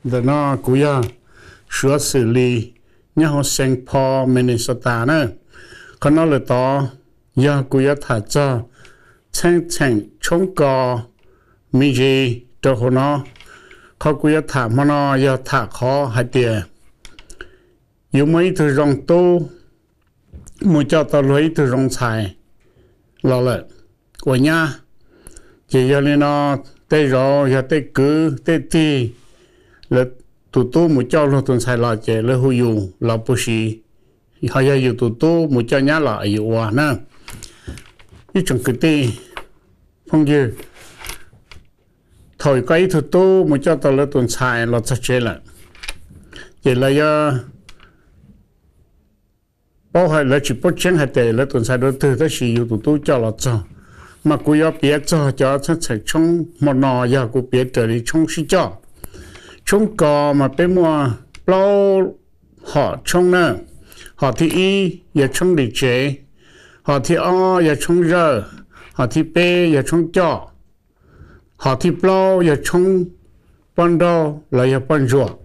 Ntawm no kuv yog Suav Xwm Lis nyob hauv Saint Paul, Minnesota na. Qhov no lawm tod yog kuv yuav tham txog txheej txheem tshoob kos me ntsis rau hauv no. Qhov kuv yuav tham hmo no yog tham qhov hais tias yus muaj ib tug zoo tub mus coj tau luag ib tug zoo ntxhais los lawm ua nyab. Ces yog li no, tej zaum yog tej kwv tej tij, lawv tus tub mus coj luag tus ntxhais los ces lawv hu yus los puv si, ho yog yus tus tub mus coj nyab los yus ua na. Ib tsoom kwv tij phooj ywg, thaum koj ib tug tub mus coj tau lawv tus ntxhais los txog tsev lawm, ces lawv yuav paub, lawv tsis paub tseeb hais tias lawv tus ntxhais dua twg, tab sis yus tus tub coj los txog. Mas kuv yuav piav txog cov txheej txheem tshoob hmo no yog kuv piav raws li tshoob sib coj. Tshoob kos mas peb muaj plaub hom tshoob na. Hom thib ib yog tshoob li tsev, hom thib ob yog tshoob zawj, hom thib peb yog tshoob coj, hom thib plaub yog tshoob poj nrauj los yog poj ntsuam.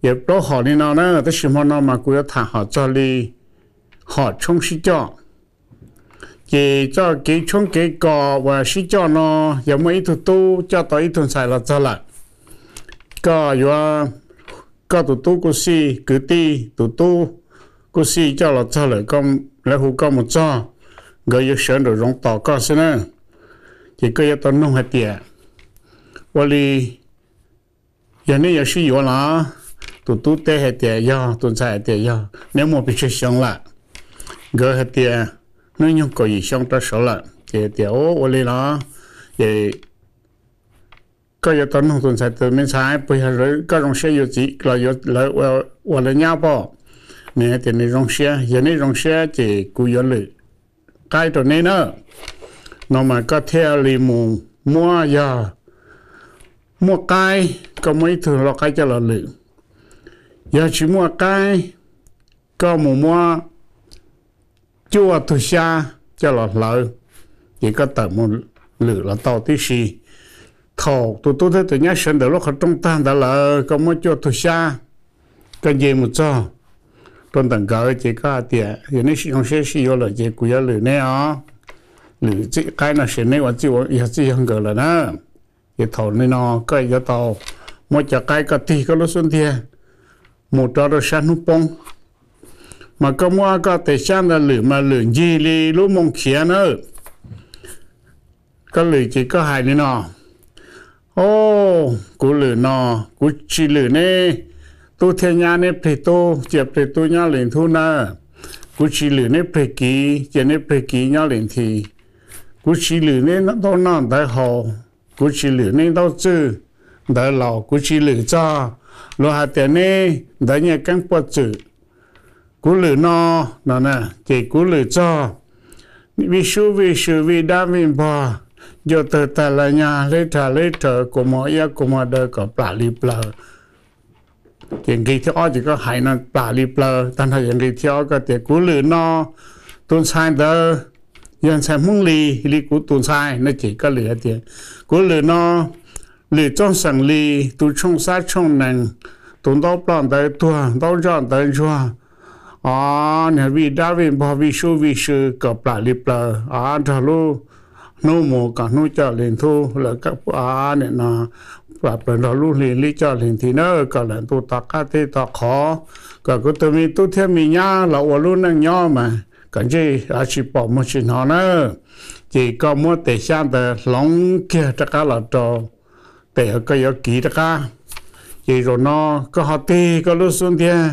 Ces plaub hom li no na, tab sis hmo no mas kuv yuav tham hom txog li hom tshoob sib coj. Ces txoj kev tshoob kev kos uas sib coj no, yog muaj ib tug tub coj tau ib tug ntxhais los txog lawm, koj yuav, koj tus tub kuj xij, kwv tij tus tub kuj xij coj los txog lawm, lawv hu koj mus txog, nkawd yuav sawv nraum zoov tos koj xwb na. Ces koj yuav tau nug hais tias, ua li, yog neb yuav sib yuav los? Tus tub teb hais tias yog, tus ntxhais hais tias yog, neb muaj pes tsawg xyoo lawm? Nkawd hais tias hnub nyoog kaum yim xyoo rau saud lawm. Ces tias, ua li los? Ces koj yuav tau nug tus ntxhais tias, me ntxhais, puas yog koj zoo siab yuav txiv los yuav lawv ua lawv nyab pob? Nws hais tias nws zoo siab. Yog neb zoo siab ces kuv yuav lwm qaib rau neb na. No mas koj thiaj li mus muab, yog muaj qaib, koj muab ib tug lau qaib coj los lwm. Yog tsis muaj qaib, koj mus muab cuaj tug xyab coj los hlawv, ces koj tawm mus lwm los tau tib si. Thaum tus tub thiab tus nyab sawv ntawm lub qhov rooj tag ntawd lawm, koj muab cuaj tug xyab, koj nce mus txog rau ntawm nkawd ces koj hais tias, yog neb zoo siab sib yuav lawm ces kuv yuav lwm neb os. Lwm txij qaib no ces neb ua txij yog txij yog nkawm lawm na. Ces thaum li no koj yuav tau muab cov qaib koj tig koj lub xub ntiag mus rov rau sab hnub poob. Mas koj muab koj tes xyab ntawd lwm mas lwm ncig li lub moo khiav na. Koj lwm ces koj hais li no, o, kuv lwm no, kuv tsis lwm neb tub thiab nyab, neb plig tub cia plig tub nyob li nthub nawb. Kuv tsis lwm neb plig kiv cia neb plig kiv nyob li nthi. Kuv tsis lwm neb ntaub noj ntawv haus, kuv tsis lwm neb ntaub txwj ntawv laus, kuv tsis lwm txog luag hais tias neb ntawv nyiaj keeb puaj txwm. Kuv lwm no, no ces kuv lwm txog vij sub vij sw vij dab vij npog, ncua tawg tag la nyag, hleb rhag hleb rhaws, kua muag iab kua muag daw kom plam li plaws. Ces nqi thib ob ces koj hais no plam li plaws tag nrho, ces nqi thib ob koj tias kuv lwm no, tus ntxhais ntawd yog ntxhais Hmoob Lis li kuv tus ntxhais no ces koj lwm hais tias, kuv lwm no, lwm Txooj Xeem Lis tus tshooj xab tshooj nees, tus ntaub ploj ntawv tuag ntaub ntsoj ntawv ntsuag, o, niag vij dab vij npog vij sub vij sw kom plam li plaws, o, nrog lub hnub mus kom hnub coj li nthub lawm, o, nim no plam plaws nrog lub hli li coj li nthi na, kom lawm ntuj to qab teb to qhov, kom kuv tus me tub thiab me nyab los ua lub neej nyob mas kom ntsej tsis pom muag tsis hnov na. Ces koj muab tes xyab ntawd hloov kiag rov qab los rau tes koj yuav kiv rov qab. Ces zaum no koj ho tig koj lub xub ntiag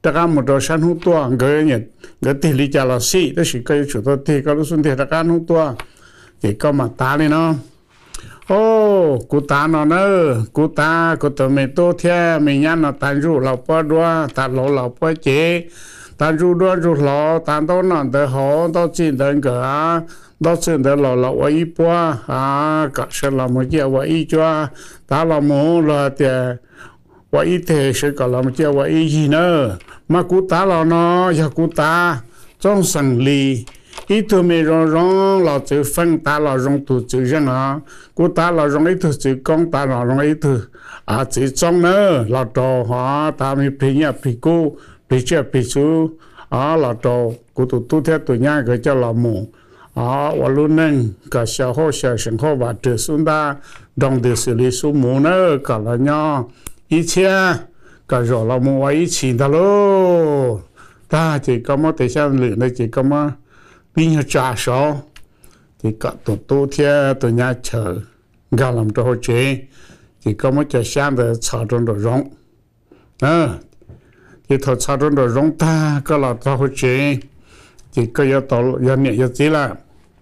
rov qab mus rau sab hnub tuaj, nkawd tig li cas los xij, tab sis koj yuav tsum tau tig koj lub xub ntiag rov qab hnub tuaj. Ces koj mam tav li no, o, kuv tav no na, kuv tav kuv tus me tub thiab me nyab no tav ntsuj laus puab duab, tav hlauv laus puab cev, tav ntsuj duab ntsuj hlauv, tav ntaub noj ntawv haus, ntaub txij ntawv nkawm, ntaub txwj ntawv laus los ua ib puab, kom sawv los mus ciaj ua ib cuab, tav los mus luag tias ua ib teg, sawv kom los mus ciaj ua ib yig na. Mas kuv tav los no yog kuv tav Txooj Xeem Lis ib tug me zoo zoo los txwv feej tav los zoo tug txwv zeej os, kuv tav los zoo ib tug txwv koob, tav los zoo ib tug txwv txoob na, los rau hov tav me plig nyiaj plig kub, plig tsiaj plig txhu, o, los rau kuv tus tub thiab tus nyab nkawd coj los mus, o, ua lub neej kom xyaw huab xyaw seem huab vam rwg xub ntab nroo ntws xws li xub muv na, kom los nyob ib txhiab, kom zaum los mus ua ib txhis ntag lauj. Tag ces koj muab tes xyab lwm ntawd ces koj muab pib nyuag tsa saud, ces kom tus tub thiab tus nyab chaw nkag los rau hauv tsev, ces koj muab cov xyab ntawd txhos rau nraum zoov. Ces thaum txhos rau nraum zoov tag koj los txog hauv tsev, ces koj yuav tau, yog niam yog txiv lawm,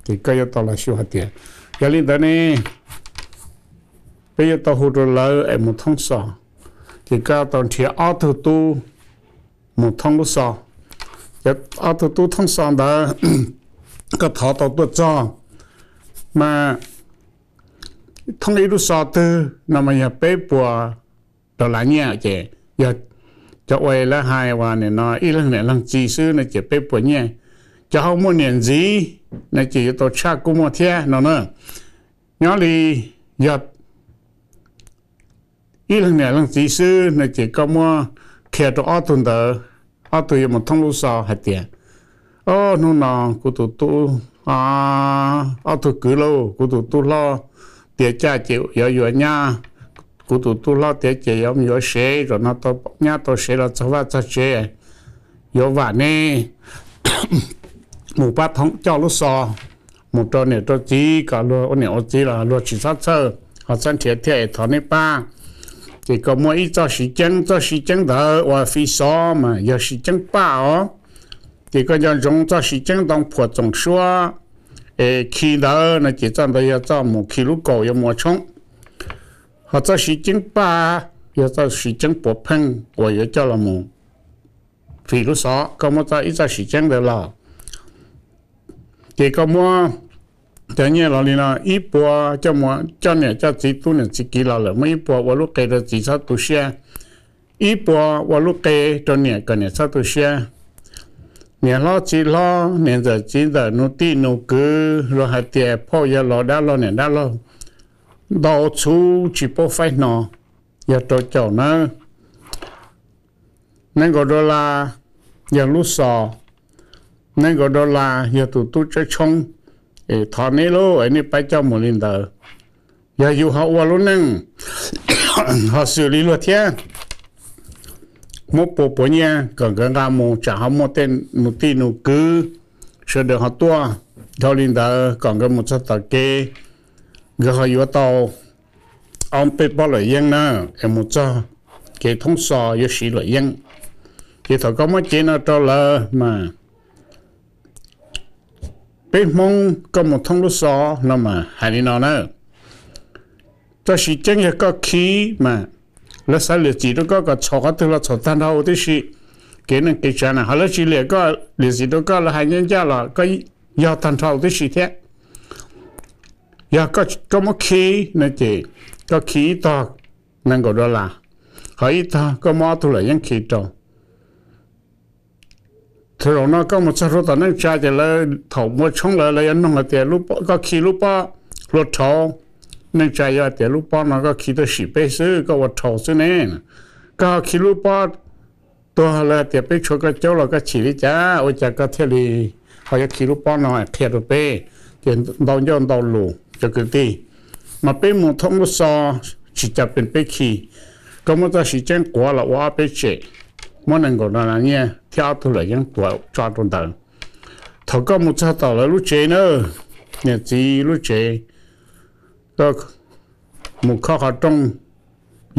ces koj yuav tau los xyuas hais tias, yog li ntawd ne, peb yuav tau hu rau lawv es mus thoob xos. Ces koj tau nrhiav ob tug tub mus thoob lub xos. Cov ob tug tub thoob xos ntawd koj thov tau tuaj txog mas thoob ib lub xos twg no mas yog peb puas dollar nyiaj, ces yog cov ua lawv hais uas nim no ib leeg niam leeg txiv xwb no ces peb puas nyiaj. Cov ho muaj niam ntxiv no ces yuav tau tshaj kuj muaj thiab no na. Nyob li yog ib leeg niam leej txiv xwb no ces koj muab qhia rau ob tug ntawd, ob tug yuav mus thoob lub xos hais tias, o, hnub no kuv tus tub, ob tug kwv lauj, kuv tus tub hlob tiav caj ces yuav yuav nyab, kuv tus tub hlob tiav ces yuav yuav sev, zaum no tau nyab tau sev los txog vaj txog tsev, yuav vam nej mus pab thoob coj lub xos mus rau niam rau txiv, kom luag ua niam ua txiv los luag tsis txhob txhawj, ho txhob nrhiav thiab es thov nej pab. Ces koj muaj ib txoj siv ceeb, txoj siv ceeb ntawd uas fi xov mas yog siv ceeb paj os. Ces koj nco ntsoov txoj siv ceeb ntoo phuam txoom suab es khi ntawd no ces txoj ntawd yog txoj mus khi lub kaus yuav mus ua tshoob. Ho txoj siv ceeb paj yog txoj siv ceeb puav pheej uas yuav coj los mus fi lub xov. Koj muab txoj, ib txoj siv ceeb ntawd los, ces koj muab cov nyiaj los li no, ib puas coj mus coj niam coj txiv, tub niam txiv kiv los lawm, muab ib puas ua lub qe rau txiv txhob tu siab, ib puas ua lub qe rau niam kom niam txhob tu siab. Niam hlob txiv hlob, niam ntxawm txiv ntxawm, nus tij nus kwv, luag hais tias phauj yawg laus dab laug niam dab laug, ntau txhuv tsis paub faib hno, yog rau caum nawb. Nees nkaum dollar yog lub xos, nees nkaum dollar yog tus tub tsawb tshoob. Es thov neb lauj, es nej pab coj mus li ntawd. Yog yus ho ua lub neej ho xws li luag thiab, muab puas puas nyiaj kom nkawd nqa mus, tsam ho muaj tej nus tij nus kwv sawv daws ho tuaj dhau li ntawd, kom nkawd mus txog tom kev nkawd ho yuav tau ob peb pob luam yeeb na, es mus txog kev thoob xos yuav siv luam yeeb. Ces thaum koj muab cev no rau lawv mas, peb Hmoob koj mus thoob lub xos no mas hais li no na, txoj siv ceeb yog koj khi mas lawv xav liam txim rau koj kom txhaum qhov twg los txhaum tag nrho huv tib si. Kev neej kev tsav na ho lawv tsis liam koj, liam txim rau koj, lawv hais ncaj ncaj los koj yog tag nrho huv tib si thiab. Yog koj muab khi no ces koj khi ib tog nees nkaum dollar, ho ib tog koj muab ob tug luam yeeb khi rau. Thaum zaum no koj mus txog rau tom neej tsa ces lawv thaum muaj tshoob lawm lawv yuav nug hais tias koj khi lub pob hlua rhauv, neej tsa yuav hais tias lub pob no koj khi tuaj sim peb xwb, koj ua rhau xwb ne. Koj ho khi lub pob tuag, lawv hais tias peb tshuav koj caub los koj chim li cas, ua cas koj thiaj li ho yuav khi lub pob no qhia rau peb? Ces ntau ncauj ntau lus cov kwv tij, mas peb mus thoob lub xos tsis cas pes peb khi. Koj muab txoj siv ceeb quav los ua ob peb tsem, muab nees nkaum dollar nyiaj thiab ob tug luam yeeb tuav tso rau ntawd. Thaum koj mus txog tom lawv lub tsev na, niam txiv lub tsev, koj mus khob qhov rooj,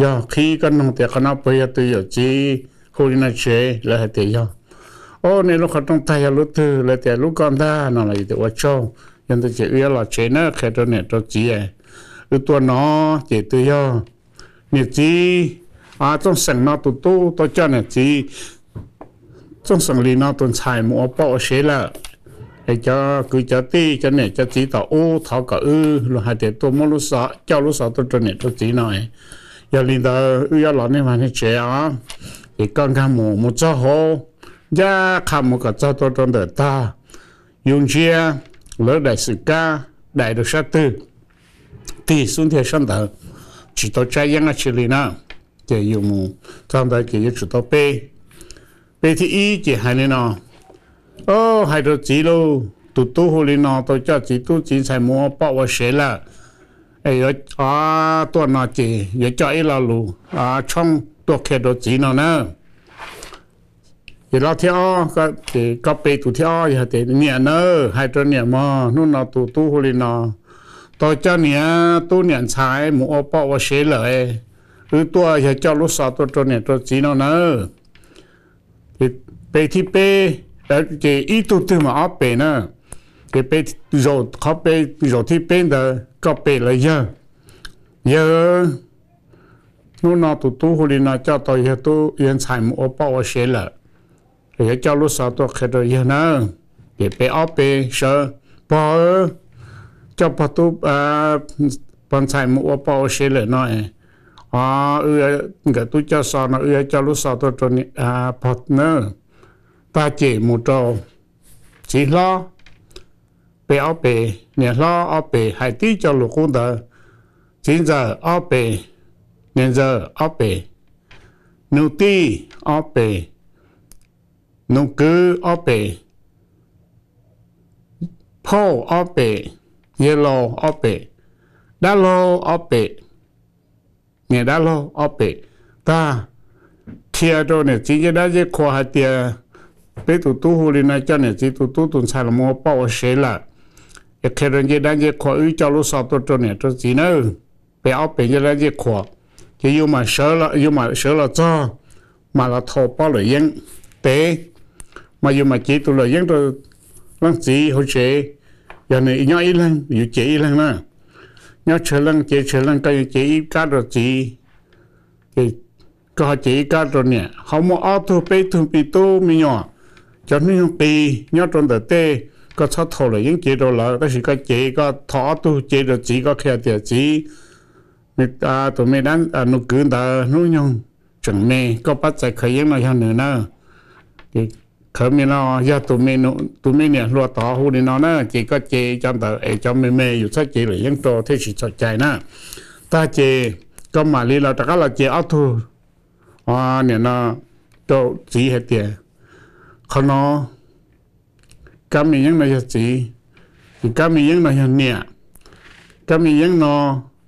yog qhib koj nug tias qhov no puas yog tus yawm txiv hu li no tsev, lawv hais tias yog. O, nej lub qhov rooj tag yog lub twg? Lawv tias lub koj ntag no los yus tias ua tsaug, yog ntawd ces wb yuav los tsev na, qhia rau niam rau txiv wb tuaj no. Ces twb yog niam txiv Txooj Xeem no tus tub tau coj niam txiv Txooj Xeem Lis no tus ntxhais mus ua poj ua sev lawm. Es cov kwv cov tij cov niam cov txiv tom ub thov kom wb los hais tias tuaj muab lub xov, coj lub xov tuaj rau niam rau txiv no. Yog li ntawd wb yuav los nej vaj nej tsev os. Ces koj nkag mus, mus txog hauv, ncaj qha mus kom txog tuaj rau ntawm tag, yus ntsia lawv daim xwm kab daim rau sab twg, tig xub ntiag sab ntawd, tsis tau tsab yeeb dab tsi li na. Ces yus mus txog ntawd ces yuav tsum tau pe. Pe thib ib ces hais li no: Au, hais rau txiv lauj, tus tub hu li no tau coj txiv tub txiv ntxhais mus ua poj ua sev lawm, es yuav, o, tuaj no ces yuav coj ib lo lus tshoob tuaj qhia rau txiv no na. Ces lo thib ob, ces koj pe tus thib ob yog tias: Niam nawb, hais rau niam mog, hnub no tus tub hu li no tau coj niam tub niam ntxhais mus ua poj ua sev lawm, wb tuaj yog coj lub xov tuaj rau niam rau txiv no nawb. Pe thib peb, ces ib tug twg mas ob pes na. Ces pe, zaum qhov pe, zaum thib peb ntawd koj pe lawv: Yawg, yawg, hnub no tus tub hu li no coj tau yawg tub yawg ntxhais mus ua poj ua sev lawm, yuav coj lub xov tuaj qhia rau yawg nawb. Ces pe ob pes sawv: Pog, coj pog tub, pog ntxhais mus ua poj ua sev lawm no, o, wb, nkawm tub coj xov no wb yuav coj lub xov tuaj rau pog nawb. Tag ces mus rau txiv hlob, pe ob pes, niam hlob ob pes, hais tib co lus qub ntawd: Txiv ntxawm ob pes, niam ntxawm ob pes, nus tij ob pes, nus kwv ob pes, phauj ob pes, yawg laus ob pes, dab laug ob pes, niam dab laug ob pes. Tag, qhia rau niam txiv ncej dab ncej qhua hais tias peb tus tub hu li no coj niam txiv tus tub tus ntxhais los mus ua poj ua sev lawm, es qhia rau ncej dab ncej qhua wb coj lub xov tuaj rau niam rau txiv nawb. Pe ob pes ncej dab ncej qhua, ces yus mam sawv los txog, mam los thau pob luam yeeb tev, mas yus mam cev tus luam yeeb rau leej txiv hauv tsev. Yog nws nyob ib leeg yus cev ib leeg na, nyob tsawg leej cev tsawg leej, koj yuav cev ib kab rau txiv, ces koj ho cev ib kab rau niam. Ho muaj ob tug peb tug me tub me nyuam, cov hnub nyoog qis nyob rau ntawm tej, koj txhob thau luam yeeb cev rau lawv, tab sis koj cev, koj thau ob tug cev rau txiv, koj qhia tias: Txiv, tus me, nus kwv ntawd hnub nyoog tseem me, koj pab txais khaws yeeb no yog nws na. Khaws me no yog tus me niam hluas tod hu li no na, ces koj cev cov ntawd es cov me me yus txhob cev luam yeeb rau thiaj tsis txhaum cai na. Tag ces koj mam li los rov qab los cev ob tug, o, niam no rau txiv hais tias: Qhov no, kab me yeeb no yog txiv, ces kab me yeeb no yog niam, kab me yeeb no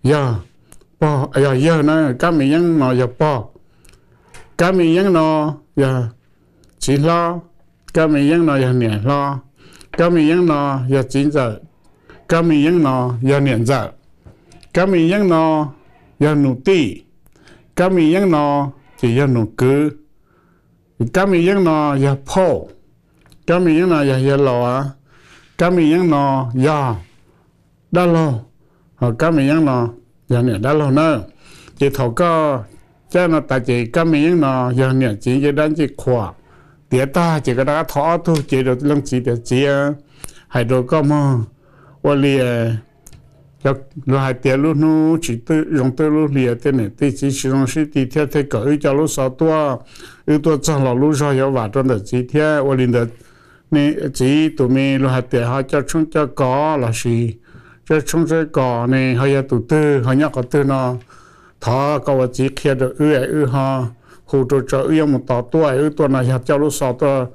yog pog, yog yawg na, kab me yeeb no yog pog, kab me yeeb no yog txiv hlob, kab me yeeb no yog niam hlob, kab me yeeb no yog txiv ntxawm, kab me yeeb no yog niam ntxawm, kab me yeeb no yog nus tij, kab me yeeb no ces yog nus kwv, kab me yeeb no yog phauj, kab me yeeb no yog yawg laus, kab me yeeb no yog dab laug, ho kab me yeeb no yog niam dab laug na. Ces thaum koj cab no tas ces kab me yeeb no yog niam txiv ncej dab ncej qhua. Tiav tag ces koj rov qab thau ob tug cev rau leej txiv tias: Txiv, hais rau koj mog, ua li luag hais tias lub hnub tsis zoo twb lub hli, tej niam tej txiv tsis zoo sib ti thiab, thiaj kom wb coj lub xov tuaj, wb tuaj txog los lub zog yuav vam rau ntawm txiv thiab. Ua li ntawd, txiv tus me luag hais tias ho coj tshoob coj kos lossis coj tshoob coj kos ne, ho yog tus twg ho nyob qhov twg no, thov koj ua txiv qhia rau wb es wb ho hu rau tso, wb yuav mus tos tuaj. Wb tuaj no yog coj lub xov tuaj,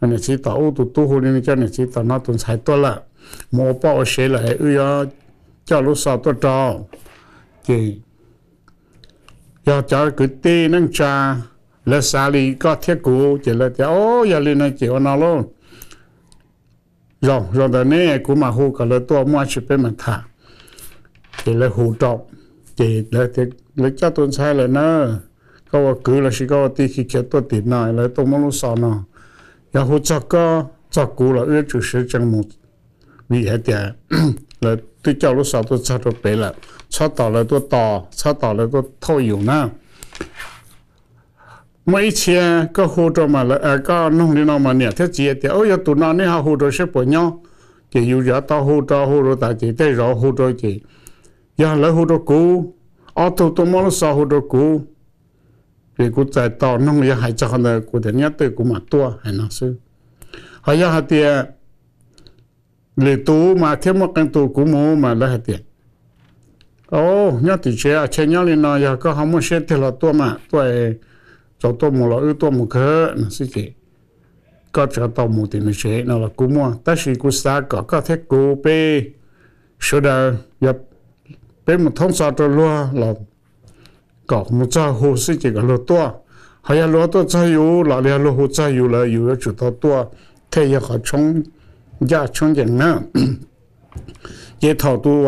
niam txiv tom ub tus tub hu li no coj niam txiv tom no tus ntxhais tuaj lawm, mus ua poj ua sev lawm es wb yuav coj lub xov tuaj rau. Ces yog cov kwv tij neej tsa lawv xav li koj thiab kuv ces lawv tias: O, yog li no ces ua no lauj, zaum ntawd ne kuv mam hu kom lawv tuaj muaj tsis peb mam tham. Ces lawv hu rau, ces lawv coj tus ntxhais lawm na, koj ua kwv lossis koj ua tij khiav khiav tuaj tim no, lawv tuaj muab lub xov no. Yog hu txog koj txog kuv los wb yuav tsum sawv tsees mus, vim hais tias lawv twb coj lub xov tuaj txog rau pem lawm, txhob tos lawv tuaj tos, txhob tos lawv tuaj thauj yus na. Muaj ib txhia koj hu rau, koj noog li no mas niam thiab txiv hais tias: O, yog tus no neb ho hu rau saib puas nyob. Ces yus yuav tau hu rau, hu rau tas ces tej zaum hu rau ces yog lawv hu rau kuv, ob tug tuaj muab lub xov hu rau kuv, ces kuv txais tos noog, yog hais txog qhov ntawd kuv tias nyob twj kuv mam tuaj hais no xwb. Ho yog hais tias lwm tus mas thiab muaj qee tus, kuv mus mas lawv hais tias, o, nyob tim tsev, chaw nyob li no, yog koj ho muaj siab tiag los tuaj mas tuaj, tau tuaj mus los wb tuaj mus kawg no xwb ces koj tsuas tau mus tim nws tsev no los kuv muaj, tab sis kuv xav kom koj thiab kuv peb sawv daws, yog peb mus thoob txog rau luag los kom mus txog hu xwb ces kom luag tuaj. Ho yog luag tuaj txog yus los yog luag hu txog yus lawm yus yuav tsum tau tuaj thiaj yog qhov tshoob ncaj tshoob ncees na. Ces thaum tus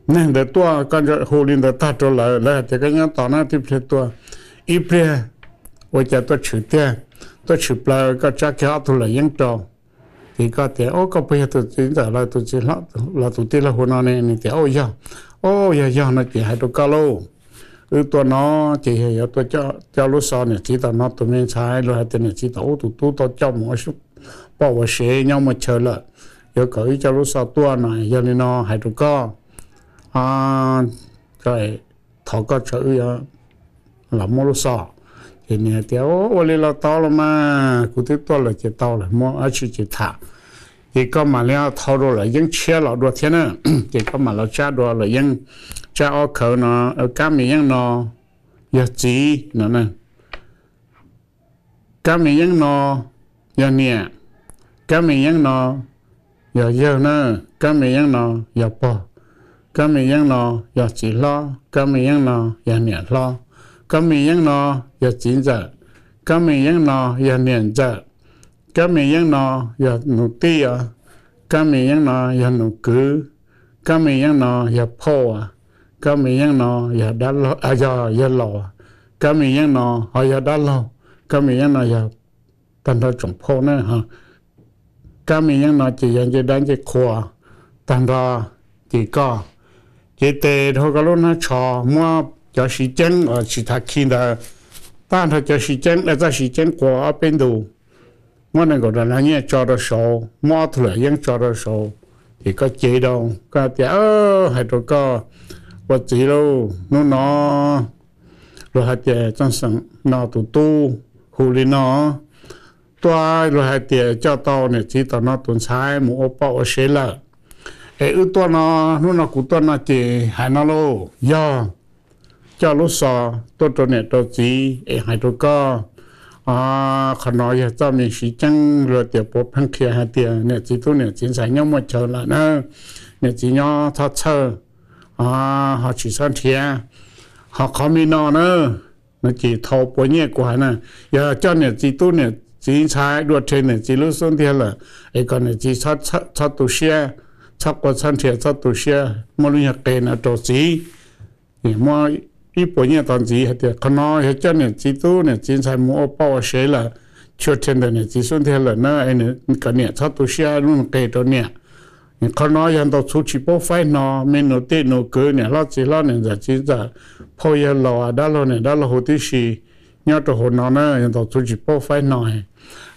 neeg ntawd tuaj, koj hu li ntawd tag rau lawv, lawv hais tias koj nyob tos na, tib pliag tuaj, ib pliag ua cas tuaj tshwm tiag, tuaj tshwm plaws, koj tsab kiag ob tug luam yeeb rau. Ces koj tias, o, koj puas yog tus txiv ntxawm los tus txiv hlob los tus tij laug hu no ne? Nws tias, o, yog. O, yog yog no ces hais rau koj lauj, wb tuaj no ces yog yuav tuaj coj lub xov niam txiv tom no tus me ntxhais, luag hais tias niam txiv tom ub tus tub tau coj mus ua poj ua sev nyob muaj chaw lawm, yuav kom wb coj lub xov tuaj no. Yog li no hais rau koj, thov koj tso wb los muab lub xov. Ces nws hais tias, ua li los tau los mas, kuv twb tuaj lawm ces tau lawm, muab dab tsi ces tham. Ces koj mam li thau dua luam yeeb tshiab los dua thiab na. Ces koj mam los tsab dua luam yeeb, tsab ob khawv no, kab me yeeb no yog txiv no, kab me yeeb no yog niam, kab me yeeb no yog yawg na, kab me yeeb no yog pog, kab me yeeb no yog txiv hlob, kab me yeeb no yog niam hlob, kab me yeeb no yog txiv ntxawm, kab me yeeb no yog niam ntxawm, kab me yeeb no yog nus tij, kab me yeeb no yog nus kwv, kab me yeeb no yog phauj, kab me yeeb no yog, yog yawg laus, kab me yeeb no ho yog dab laug, kab me yeeb no yog tag nrho tsoom phauj na. Kab me yeeb no ces yog ncej dab ncej qhua tag nrho. Ces koj cev tes dhau koj lub hnab tsho, muab cov siv ceeb uas tsis tas khi ntawd, tag nrho cov siv ceeb, txoj siv ceeb qua ob peb ntus, muab nees nkaum daim nyiaj tso rau saud, muab ob tug luam yeeb tso rau saud, ces koj cev rau, koj tias, hais rau koj ua txiv lauj, hnub no luag hais tias Txooj Xeem no tus tub hu li no tuaj, luag hais tias coj tau niam txiv tom no tus ntxhais mus ua poj ua sev lawm. Es wb tuaj no, hnub no kuv tuaj no ces hais no lauj, yog coj lub xov tuaj rau niam rau txiv es hais rau koj, qhov no yog txoj me siv ceeb luag tias puav pheej qhia hais tias niam txiv tub niam txiv ntxhais nyob muaj chaw lawm na, niam txiv nyob txhob txhawj, ho tsis txhob nrhiav. Ho qhov me no na, no ces thau puav nyiaj kuv hais na, yog coj niam txiv tub niam txiv ntxhais dua rhe niam txiv lub xub ntiag lawm, es kom niam txiv txhob tu siab, txhob quaj txhob nrhiav, txhob tu siab, muab lub nyuag qe no rau txiv. Muab ib puas nyiaj tos ntxiv hais tias qhov no yog coj niam txiv tub niam txiv ntxhais mus ua poj ua sev lawm, tshua rhe ntawm niam txiv xub ntiag lawm na, kom niam txhob tu siab, lub nyuag qe rau niam. Qhov no yog ntaus txhuv tsis paub faib hno, me nus tij nus kwv, niam hlob txiv hlob, niam ntxawm txiv ntxawm, phauj yawg laus, dab laug niam dab laug huv tib si, nyob rau hauv no na, yog ntaus txhuv tsis paub faib hno.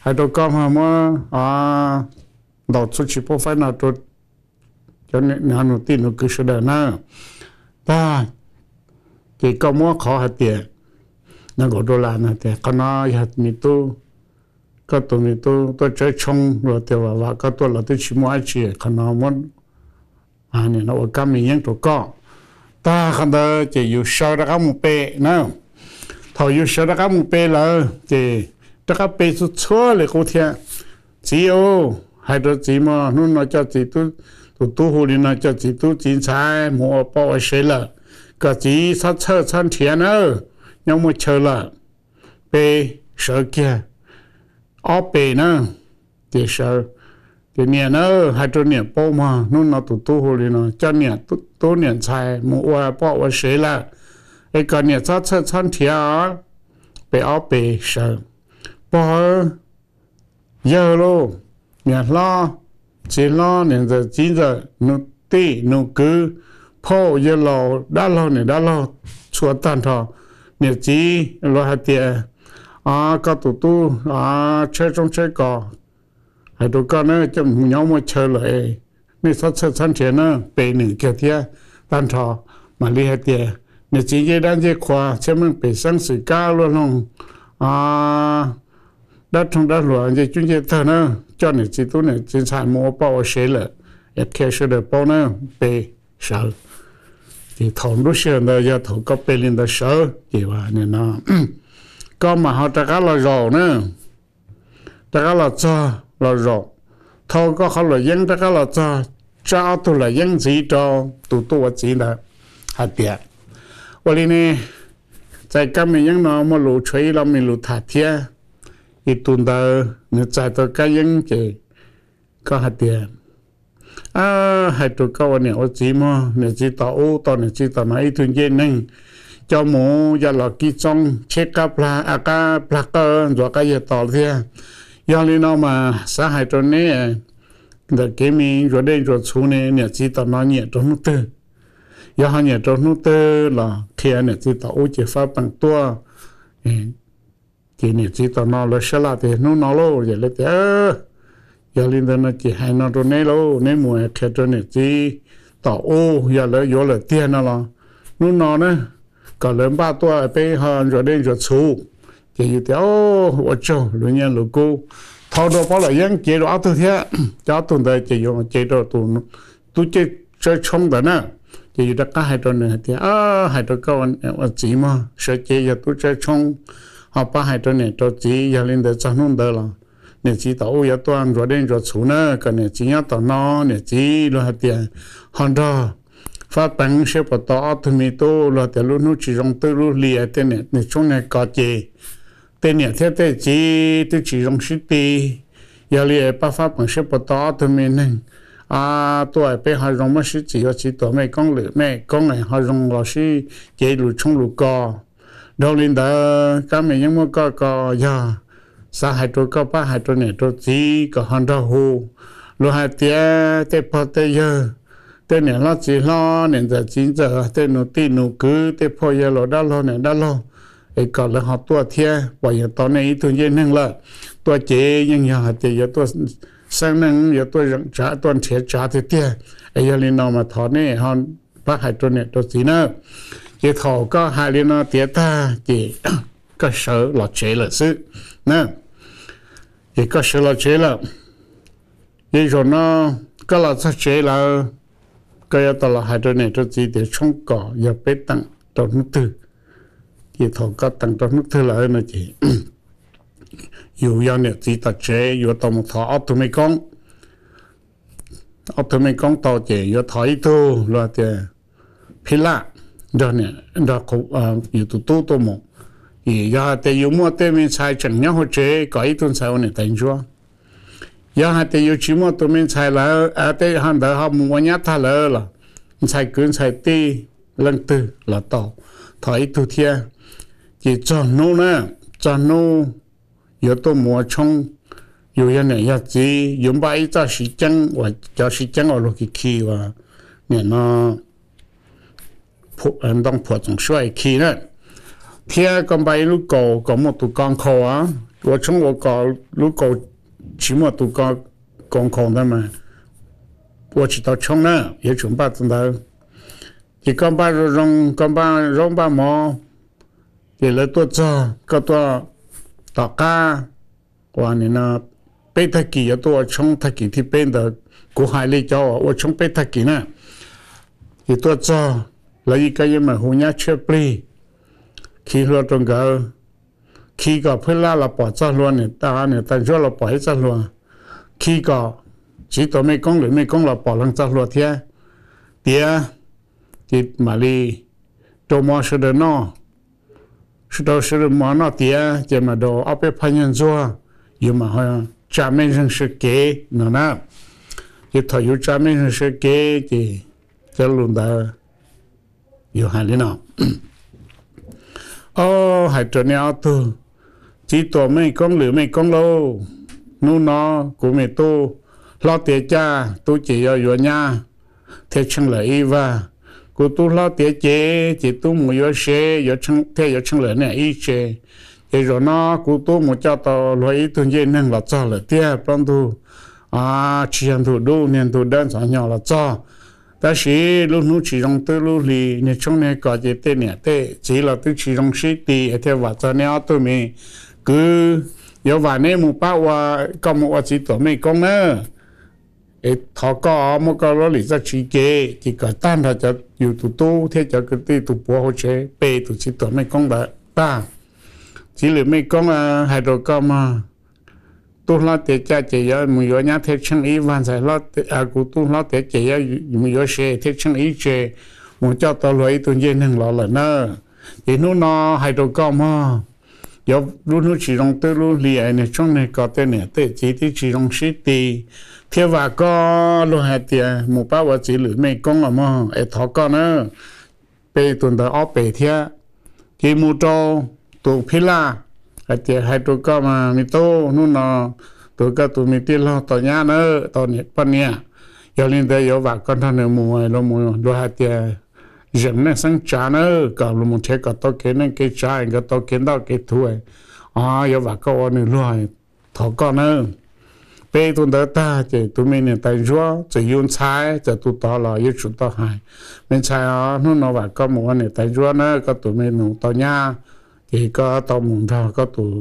Hais rau koj mas muab ntaus txhuv tsis paub faib hno rau cov nus tij nus kwv sawv daws na. Tag ces koj muab qhov hais tias nees nkaum dollar no tias qhov no yog me tub, koj tus me tub tuaj tsawb tshoob los tias vam vam koj tuaj los twb tsis muaj dab tsi, qhov no muab nim no ua kab me yeeb rau koj. Tag qhov ntawd ces yus sawv rov qab mus pe na. Thaum yus sawv rov qab mus pe lawm ces rov qab pe txhua txhua li qub thiab. Txiv, hais rau txiv mas hnub no coj txiv tub, tus tub hu li no coj txiv tub txiv ntxhais mus ua poj ua sev lawm, kom txiv txhob txhawj txhob nrhiav na, nyob muaj chaw lawm. Pe sawv kiag ob pes na, ces sawv, ces niam na, hais rau niam paub mog, hnub no tus tub hu li no coj niam tub niam ntxhais mus ua poj ua sev lawm, es kom niam txhob txhawj txhob nrhiav os. Pe ob pes sawv. Pog, yawg lauj, niam hlob, txiv hlob, niam ntxawm txiv ntxawm, nus tij nus kwv, phauj yawg laus, dab laug niam dab laug, txhua tag nrho, niam txiv luag hais tias koj tus tub tshawb tshoob tshawb kos, hais rau koj na, coj mus nyob muaj chaw lawm, nej txhob txhawj txhob nrhiav na, pe nws kiag thiab tag nrho. Mam li hais tias niam txiv ncej dab ncej qhua, txhiaj meej pem xeeb xwm kab luaj loog, dab roog dab hluas ncej cub ncej tawg na, coj niam txiv tub niam txiv ntxhais mus ua poj ua sev lawm, es qhia sawv daws paub na, peb sawv. Ces thaum lub sij hawm ntawd yog thaum koj pe li ntawd sawv ces, koj mam ho rov qab los zaum na, rov qab los txog los zaum, thau koj qhov luam yeeb rov qab los txog, tsab ob tug luam yeeb ntxiv rau tus tuaj ua txiv ntawd hais tias, ua li ne, txais kab me yeeb no muaj lus tshuav ib lo me lus tham thiab, es tus ntawd nws txais tau kab yeeb ces koj hais tias, hais rau koj ua niam ua txiv mog, niam txiv tom ub tau niam txiv tom no ib tug ncej neeg, coj mus ya los kib txoob cheb qab plag, a qab plag qawj ntxuav qab yag tos thiab. Yog li no mas xav hais rau neb ntawm kev me ntsuas dej ntsuas txhuv ne, niam txiv tom no nyiam rau hnub twg? Yog ho nyiam rau hnub twg los qhia niam txiv tom ub ces fab peem tuaj. Ces niam txiv tom no lawv sab laj tias hnub no lauj, ces lawv tias, yog li ntawd no ces hais no rau neb lauj, neb mus qhia rau niam txiv tom ub, yog lawv yuav lawm tiag no los hnub no na, kom lawv npaj tuaj peb ho ntsuas dej ntsuas txhuv. Ces yus tias, ua tsaug luag nyiaj luag kub, thau rau pob luam yeeb cev rau ob tug thiab, cov ob tug ntawd ces yus cev rau tus tub cev tsawb tshoob ntawd na. Ces yus rov qab hais rau nws hais tias, hais rau koj ua txiv mog, sawv cev yog tub tsawb tshoob, ho pab hais rau niam rau txiv, yog li ntawd txog hnub ntawd los niam txiv tom ub yuav tuaj ntsuas dej ntsuas txhuv na, kom niam txiv nyob tom no, niam txiv luag hais tias ho nrog fab peev siab puas tau ob tug me tub, luag tias lub hnub tsis zoo twb lub hli, tej niam tshoob niag ko ces tej niam thiab tej txiv twb tsis zoo sib ti. Yog li pab fab peev siab puas tau ob tug me neeg tuaj peb ho zoo muab sib txim yuav txiv tuam mej koob lwm mej koob ho zoo los sib cev lus tshoob lus kos. Dhau li ntawd kab me yeeb muab koj ko, yog xav hais rau koj pab hais rau niam rau txiv kom ho nrog hu. Luag hais tias tej pog tej yawg, tej niam hlob txiv hlob, niam ntxawm txiv ntxawm, tej nus tij nus kwv, tej phuaj yawg laus dab laug niam dab laug, es kom lawv ho tuaj thiab, pom yuav tau nej ib tug ncej neeg lawm. Tuaj ces yeej yog hais tias yuav tuaj xeeb neej, yuav tuaj zeem tsav, tuaj nrhiav tsav tiag tiag. Es yog li no mas thov nej ho pab hais rau niam rau txiv na. Ces thaum koj hais li no tiav tag ces koj sawv los tsev lawm xwb na. Ces koj sawv los tsev lawm, ces zaum no koj los txog tsev lawm, koj yuav tau los hais rau niam rau txiv tias tshoob kos yog peb teem rau hnub twg. Ces thaum koj teem rau hnub twg lawm no ces yus yog niam txiv tom tsev yuav tau mus thov ob tug mej koob. Ob tug mej koob tau ces yuav thov ib tug luag tias phij laj nrog yus tus tub tuaj mus. Ces yog hais tias yus muaj tej me ntxhais tseem nyob hauv tsev kom ib tug ntxhais ua niam tais ntsuab. Yog hais tias yus tsis muaj tus me ntxhais lawm, tej ho ntawd ho mus ua nyab tag lawm los ntxhais kwv ntxhais tij leej twg los tau, thov ib tug thiab. Ces txog hnub na, txog hnub yuav tuaj mus ua tshoob, yus yog niam yog txiv yuav npaj ib txoj siv ceeb uas cov siv ceeb uas luag khi khi uas nim no ntoo phuam txoom suab khi na, thiab koj npaj ib lub kaus kom muaj tus ko nkhaus, ua tshoob ua kos lub kaus tsis muaj tus ko nkhaus ntawd mas ua tsis tau tshoob na, yuav tsum npaj tus ntawd. Ces koj npaj zoo zoo, koj npaj zaub npaj mov, ces lawv tuaj txog koj tuaj tom qab uas nim no peb tag kis yuav tuaj ua tshoob, tag kis thib peb ntawd kuv hais li cov uas ua tshoob peb tag kis na. Ces tuaj txog lawv yeej, koj yeej mam hu nyab tshiab plig khi hlua rau nkawd, khi kom phwj laj los pom txoj hlua, niam tais ntsuab los pom ib txoj hlua, khi kom txiv tuam mej koob lwm mej koob los pom leej txoj hlua thiab tiav. Ces mam li rau mov sawv daws noj, sawv daws rau mov noj tiav ces mam rau ob peb phaj nyuag ntxuag, yus mam ho tsa mej zeeg sawv kev no na. Ces thaum yus tsa mej zeeg sawv kev ces cov lus ntawd yus hais li no: Ob, hais rau nej ob tug txiv tuam mej koob lwm mej koob lauj, hnub no kuv me tub hlob tiav caj, tub ces yuav yuav nyab thiaj tsheej lawm ib vag. Kuv tub hlob tiav ces, ces tub mus yuav sev thiaj yuav tsheej lawm niam ib tsev. Ces zaum no kuv tub mus coj tau luag ib tug ncej neeg los txog lawm tiag, plaub ntug tsis yog ntug dub, niag ntug dawb ntxhov hnyo los txog. Tab sis lub hnub tsis zoo twb lub hli, niag tshoob niag kos ces tej niam tej txiv los twb tsis zoo sib ti, thiaj vam txog nej ob tug me kwv yuav vam neb mus pab ua, koj mus ua txiv tuam mej koob na. Es thov koj muab koj lub lim txoj tsis kev ces kom tag nrho cov yus tus tub thiab cov kwv tij tus puav hauv tsev pe tus txiv tuam mej koob ntawd tag. Txiv lwm mej koob, hais rau koj mog, tub hlob tiav caj ces yuav mus yuav nyab thiaj tsheej ib, vaj ntxhais hlob, kuv tub hlob tiav ces yuav mus yuav sev thiaj tsheej ib tse, mus coj tau luag ib tug ncej neeg los lawm na. Ces hnub no hais rau koj mog, yuav lub hnub tsis zoo twb lub hli, niag tshoob niag kos tej niam tej txiv twb tsis zoo sib ti, thiab vam koj luag hais tias mus pab ua txiv lwm mej koob los mog, es thov koj na, pe tus ntawd ob pes thiab. Ces mus rau tus phij laj hais tias, hais rau koj mas me tub, hnub no tus, koj tus me tij laug tau nyab na, tau niam poj niam. Yog li ntawd yuav vam koj nrog nws mus, luag hais tias zeem neej xeeb tsav na, kom luag mus nrhiav kom tau kev neej kev tsav, nkawd tau kev ntoj kev thuv, o, yuav vam koj ua nws luag, thov koj na. Pe tus ntawd tag ces tus me niam tais ntsuab txawm yus ntxhais, txawm tus tod los yuav tsum tau hais, me ntxhais os, hnub no vam koj mus ua niam tais ntsuab na, koj tus me nus tau nyab, ces koj tau mus nrog koj tus,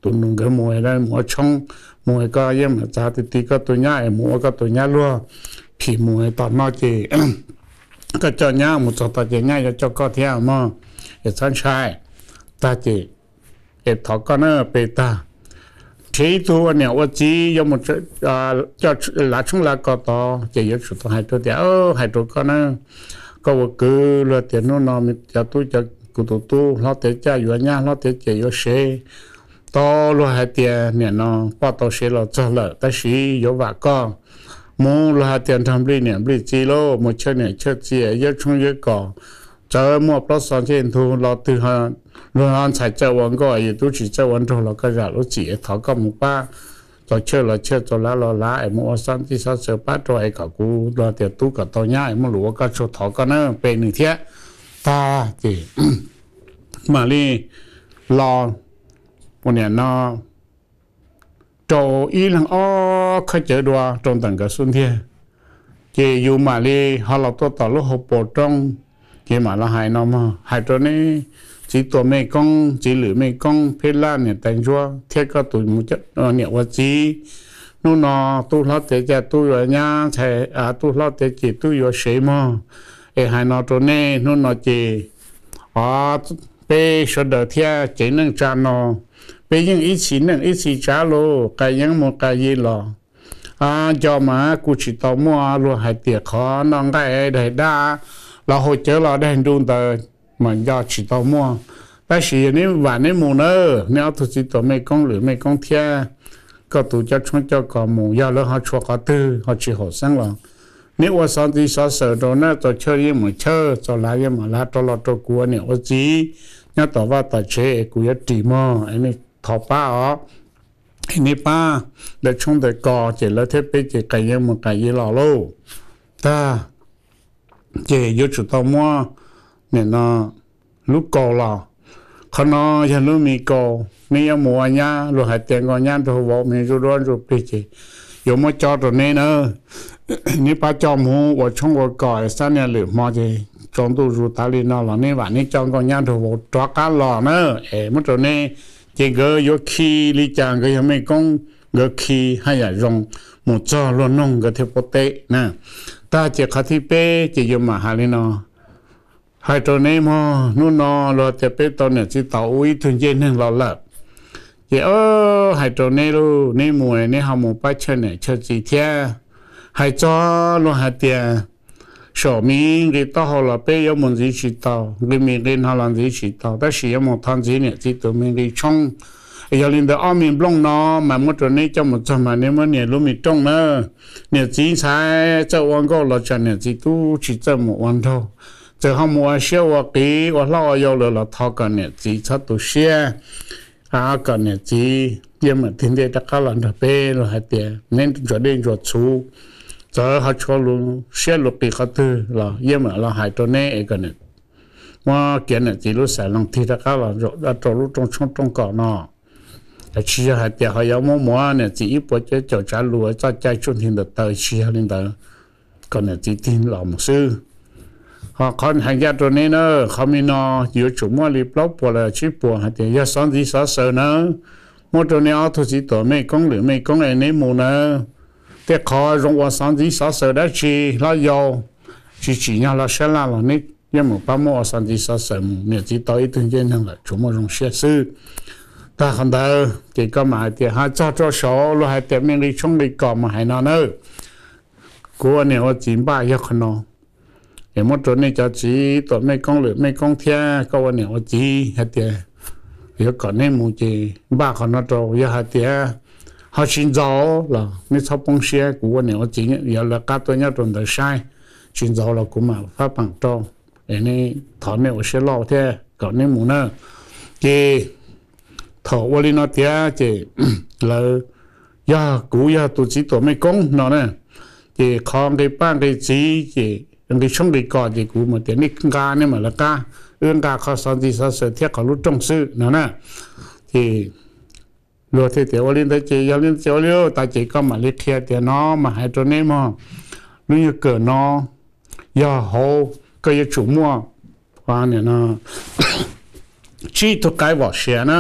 tus nus nkawd mus, mus ua tshoob, mus koj yeej mam txav ti ti koj tus nyab es mus ua koj tus nyab luag. Phim mus tom no ces koj coj nyab mus txog tod ces nyab yuav coj koj thiab mog, es txhob ntshai. Tag ces es thov koj na, pe tag, nrhiav ib tug ua niam ua txiv yuav mus coj lav tshoob lav kos tod ces yuav tsum tau hais rau tias, hais rau koj na, koj ua kwv luag tias hnub no cov tub, cov, kuv tus tub hlob tiav caj yuav nyab, hlob tiav ces yuav sev, tau luag hais tias nim no poj tau sev los txog lawm, tab sis yuav vam koj mus, luag hais tias nrog nplij niam nplij txiv lauj, mus chawj niam chawj txiv, yawb tshoob yawb kos, txawm muaj plaub xo ncej ntug los twg, luag ntxhais txawj ua nkauj, yus tub tsis txawj ua nraug los koj zam lub txim, thov koj mus pab, txaus chawj los chawj, txaus lav los lav, es mus ua xov ntxij xov xwm pab rau es kom kuv luag tias tub kom tau nyab es muaj lus ua koj tsaug, thov koj na, pe nws thiab. Tag ces mam li los ua niam no rau ib leeg ob khawb cawv dua rau ntawm nkawd xub ntiag. Ces yus mam li ho los tuaj tom lub hauv paus roob, ces mam los hais no mog, hais rau neb txiv tuam mej koob, txiv lwm mej koob, phij laj niam tais ntsuab thiab koj tus niam ua txiv, hnub no tub hlob tiav caj tub yuav nyab, tub hlob tiav ces tub yuav sev mog. Es hais no rau nej, hnub no ces o, peb sawv daws thiab tsev neej tsa no, peb yeej ib txhis neej ib txhis tsav lauj, qas yeeb mus qas yi los. Nco mas kuj tsis tau muaj luag hais tias qhov noj nqaij daig dab los haus cawv los daig nru ntawd mas nco tsis tau muaj. Tab sis yog neb vam neb mus na, neb ob tug txiv tuam mej koob lwm mej koob thiab koj tus coj tshoob coj kos mus, yog lawv ho tshuav qhov twg ho tsis haum xeeb los neb ua xov ntxij xov xwm rau na, txaus chawj yeej mus chawj, txaus lav yeej mus lav, rov los rau kuv ua niam ua txiv nyob tom vaj tom tsev es kuv yuav ris mog, es nej thov pab os. Neb pab ntawm tshoob ntawm kos ces lawv thiab peb ces qas yeeb mus qas yi los lauj. Tag ces yuav tsum tau muab nim no lub kaus los. Qhov no yog lub me kaus, neb yuav mus ua nyab, luag hais tias nkauj nyab nraug vauv me ntsuj duab ntsuj plig ces yuav muab cob rau neb na. Neb pab coj mus ua tshoob ua kos, xab niag lwm hmo ces tsaus ntuj zus tas li no los neb vam neb coj nkauj nyab nraug vauv rov qab los na, es muab rau neb. Ces nkawd yuav khi li cas, nkawd yog mej koob, nkawd khi haj yam zoo, mus txog luag noog nkawd thiaj paub teb na. Tag ces qhov thib peb ces yuav mam hais li no, hais rau neb mog, hnub no luag tias peb tau niam txiv tau ua ib tug ncej neeg los lawm. Ces hais rau neb lauj, neb mus neb ho mus pab chawj niam chawj txiv thiab. Hais txog luag hais tias saum me nqi taub hau los peb yuav mus ntxiv tsis tau, nqi me nqi no los ntxiv tsis tau, tab sis yuav mus thov ntxiv niam txiv tus me nqi tshoob. Yog li ntawd ob me nplooj no mas muab rau neb coj mus txog mas neb muab nias lub me rooj na. Niam txiv ntxhais txawj ua nkauj los tsam niam txiv tub tsis txawj mus ua nraug, txawm ho mus ua siab ua qiv ua hlob ua yau lawm los thov kom niam txiv txhob tu siab, kom niam txiv yeej mam tig ntej rov qab los nrog peb los hais tias neb ntsuas dej ntsuas txhuv. Txawm ho tshuav lus siab lus qis qhov twg los yeej mam los hais rau neb es kom muab kiav niam txiv lub xaim loos tig rov qab los rau lub rooj tshoob rooj kos no. Tsis yog hais tias ho yuav muab muav niam txiv ib puas caum tsav lus txoj cai tsuj nthi ntawm taw, tsis yog li ntawd, kom niam txiv tig los mus xwb. Ho qhov hais ncaj rau neb na, qhov me no yuav tsum muaj li plaub puas los tsib puas hais tias yog xov ntxiv xov xwm nawb, muab rau neb ob tug txiv tuam mej koob lwm mej koob es neb mus nawb. Tej qhov zoo ua xov ntxiv xov xwm dab tsi hlob yau tsis tsim nyog los sab laj los neb yeej mus pab muab ua xov ntxiv xov xwm mus, niam txiv tau ib tug ncej neeg lawm tsuas muaj zoo siab xwb. Tag qhov ntawd ces koj mam hais tias hais txog rau saud luag hais tias me nqi tshoob nqi kos mas hais no nawb, kuv ua niam ua txiv npaj yog qhov no es muab rau nej cov txiv tuam mej koob lwm mej koob thiab koj ua niam ua txiv hais tias yuav kom neb mus ces npaj qhov no rau. Yog hais tias ho tsis ntxaus los neb txhob poob siab, kuv ua niam ua txiv yuav lawv qab tuaj nyob rau ntawd saib. Tsis ntxaus los kuv mam fab peem rau es neb thov nej ua siab loj thiab kom neb mus na. Ces thaum ua li no tiav ces lawv, yog kuv yog tus txiv tuam mej koob no na, ces qhov nqi paj nqi txiv ces nqi tshoob nqi kos ces kuv mam tias nej nqa nej mam lawv qab, wb nqa qhov xov ntxiv xov xwm thiab qhov lub rooj xwb no na. Ces luag thiaj tias ua li ntawd ces yog li ntawd ces ua li tas ces koj mam li qhia tias no mas hais rau neb mog, lub nyuag kawm no yog hauv koj yuav tsum muaj tsib tug qaib vom sia na.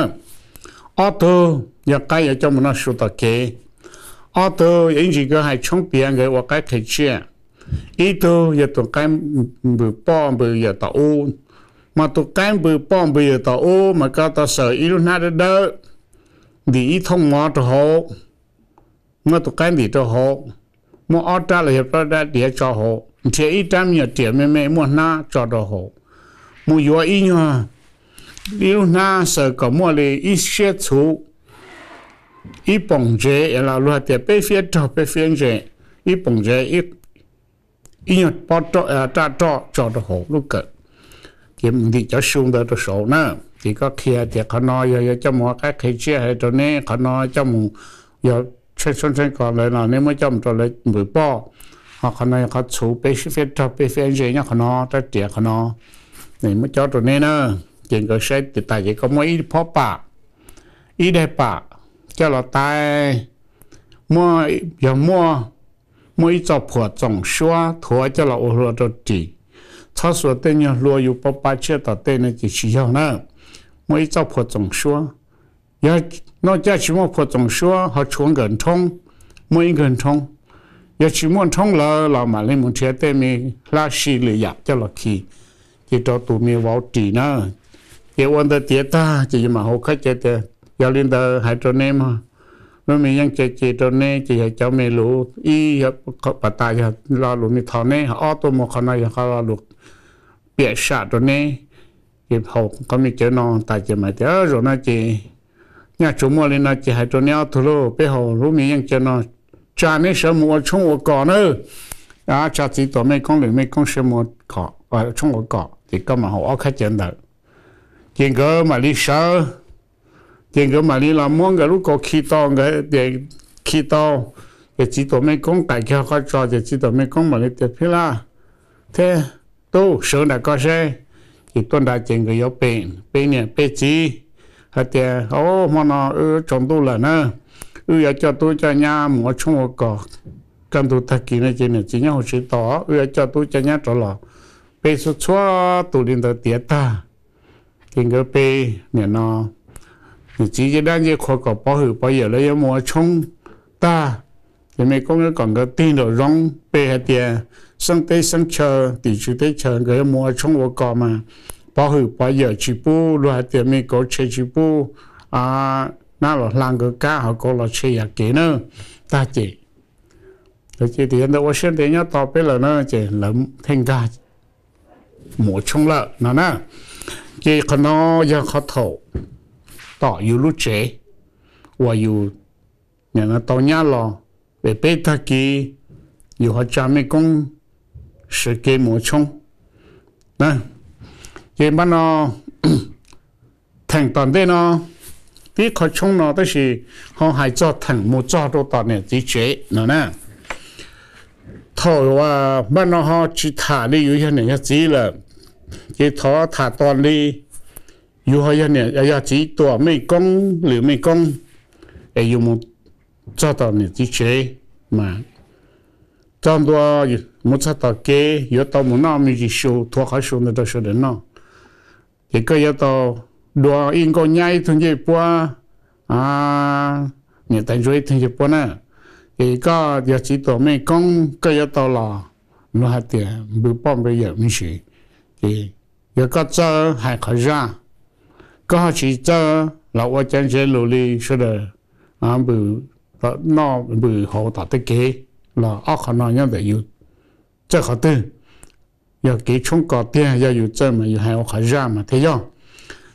Ob tug yog qaib yuav coj mus noj su tom kev, ob tug yog ib ntsis nkawd hais tshoob piav nkawd ua qaib qhia tsiaj, ib tug yog tus qaib npws poj npws yawm tom ub. Mas tus qaib npws poj npws yawm tom ub mas koj tau xaws ib lub hnab dawb dawb ntim ib thooj mov rau hauv, muab tus qaib ntim rau hauv, muab ob rab los yog plaub rab riam tso hauv, nrhiav ib rab me nyuam riam me me muaj hnab tso rau hauv, mus yuav ib nyuag, ib lub hnab xaws kom muaj li ib siab txhuv, ib poom ntsev los luag hais tias peb fiab rog peb fiab ntsev, ib poom ntsev, ib nyuag pob raj roj tso rau hauv lub kawm, ces ntim cov su ntawd rau saud na. Ces koj qhia tias qhov no yog yuav coj mus ua qaib qhia tsiaj hais rau neb, qhov no coj mus yog tsheej tshoob tsheej kos lawm los neb muab coj mus rau lawv npws poj, ho qhov no yog qhov txhuv peb fiab rog peb fiab ntsev nyob qhov no, rab riam qhov no, muab cob rau neb na. Ces nkawd saib tas ces koj muab ib phob pam, ib daim pam coj los tais, muaj, yog muaj, muaj ib txoj phuam txoom suab thuav coj los ua hlua rau ris, txhob xuas tej nyuag hlua yus pab pab tsiaj tom tej no ces tsis yog na. Muaj ib txoj phuam txoom suab, yog noj caj tsis muaj phuam txoom suab ho tshuav nkawm nrhoob, muaj ib nkawg nrhoob, yog tsis muaj nrhoob lawm los mam li mus nrhiav tej me hlab si lwm yam coj los khi, ces rau tus me vauv ris na. Ces ua ntawd tiav tag ces yus mam hu khaub caws tias yog li ntawd hais rau neb mog, lub me yeej caw ces rau neb ces yog cov me lus ib yog pas tas yog lo lus me thov neb, ob tuaj mus qhov no yog qhov lo lus piam sam rau neb. Ces haus qhov me cawv no tas ces mam tias zaum no ces nyaj tsuas muaj li no ces hais rau neb ob tug lauj, peb haus lub me yeej caw no tsa neb sawv mus ua tshoob ua kos nawb. Tsa txiv tuam mej koob lwm mej koob sawv mus tshoob ua kos ces koj mam haus ob khaub caws ntawd. Ces nkawd mam li sawv, ces nkawd mam li los muab nkawd lub kaus khi tau, nkawd tias khi tau, ces txiv tuam mej koob qais kiag qhov tso ces txiv tuam mej koob mam li tias phib laj thiab tub sawv nram ko seb. Ces tuaj nrad ces nkawd yuav pe, peb niam peb txiv hais tias o, hmo no wb tsaus ntuj lawm na, wb yuav coj tub coj nyab mus ua tshoob ua kos, kaj ntug tag kis no ces niam txiv nyob hauv tsev tos, wb yuav coj tub coj nyab rov los. Peb txhua txhua tus li ntawd tiav tag, ces nkawd pe, nim no niam txiv ces dab ncej qhua kom pov hwm pov yawm lawv yuav mus ua tshoob tag, ces mej koob yuav kom nkawd tig nraum zoov pe hais tias xeeb teb xeeb chaw tim tswv teb chaws nkawd yuav mus ua tshoob ua kos mas pov hwm pov yawm tsis pub, luag hais tias me kauv tshe tsis pub nab los hla nkawd kab, ho kauv los tshe yam kev na. Tag ces lawv cia li tias yog ntawd ua siab ntev nyob tos peb lawm na, ces lawv thiaj nkag mus ua tshoob lawm no na. Ces qhov no yog qhov thaum tom yus lub tsev uas yus tau nyab los, es peb tag kis yus ho tsa mej koob sawv kev mus ua tshoob. Ces npaj no theem tom ntej no tib qho tshoob no tab sis ho hais txog theem mus txog rau tom niam txiv tsev no na. Thaum npaj no ho tsis tham li yus yog niam yog txiv lawm, ces thov tham tos li yus ho yog niam yog txiv tuam mej koob lwm mej koob, es yus mus txog tom niam txiv tsev mas txog ntua mus txog tom kev yuav tau mus noj me ntsis su, thuav qhov su ntawd rau sawv daws noj. Ces koj yuav tau dua ib nkauj nyab ib tug ncej puab, niam tais ntsuag ib tug yawg puab na. Ces koj yog txiv tuam mej koob koj yuav tau los, luag hais tias npws poj npws yawm me ntsis, ces yog koj txawj hais qhov zaj, koj ho tsis txawj los ua cav ntsev lus li sawv daws npws noj npws haus tom tej kev, los ob qhov no nyob ntawm yus txawj qhov twg. Yog kev tshoob kos tiag, yog yus txawj mas yus hais ua qhov zaj mas thiaj yog.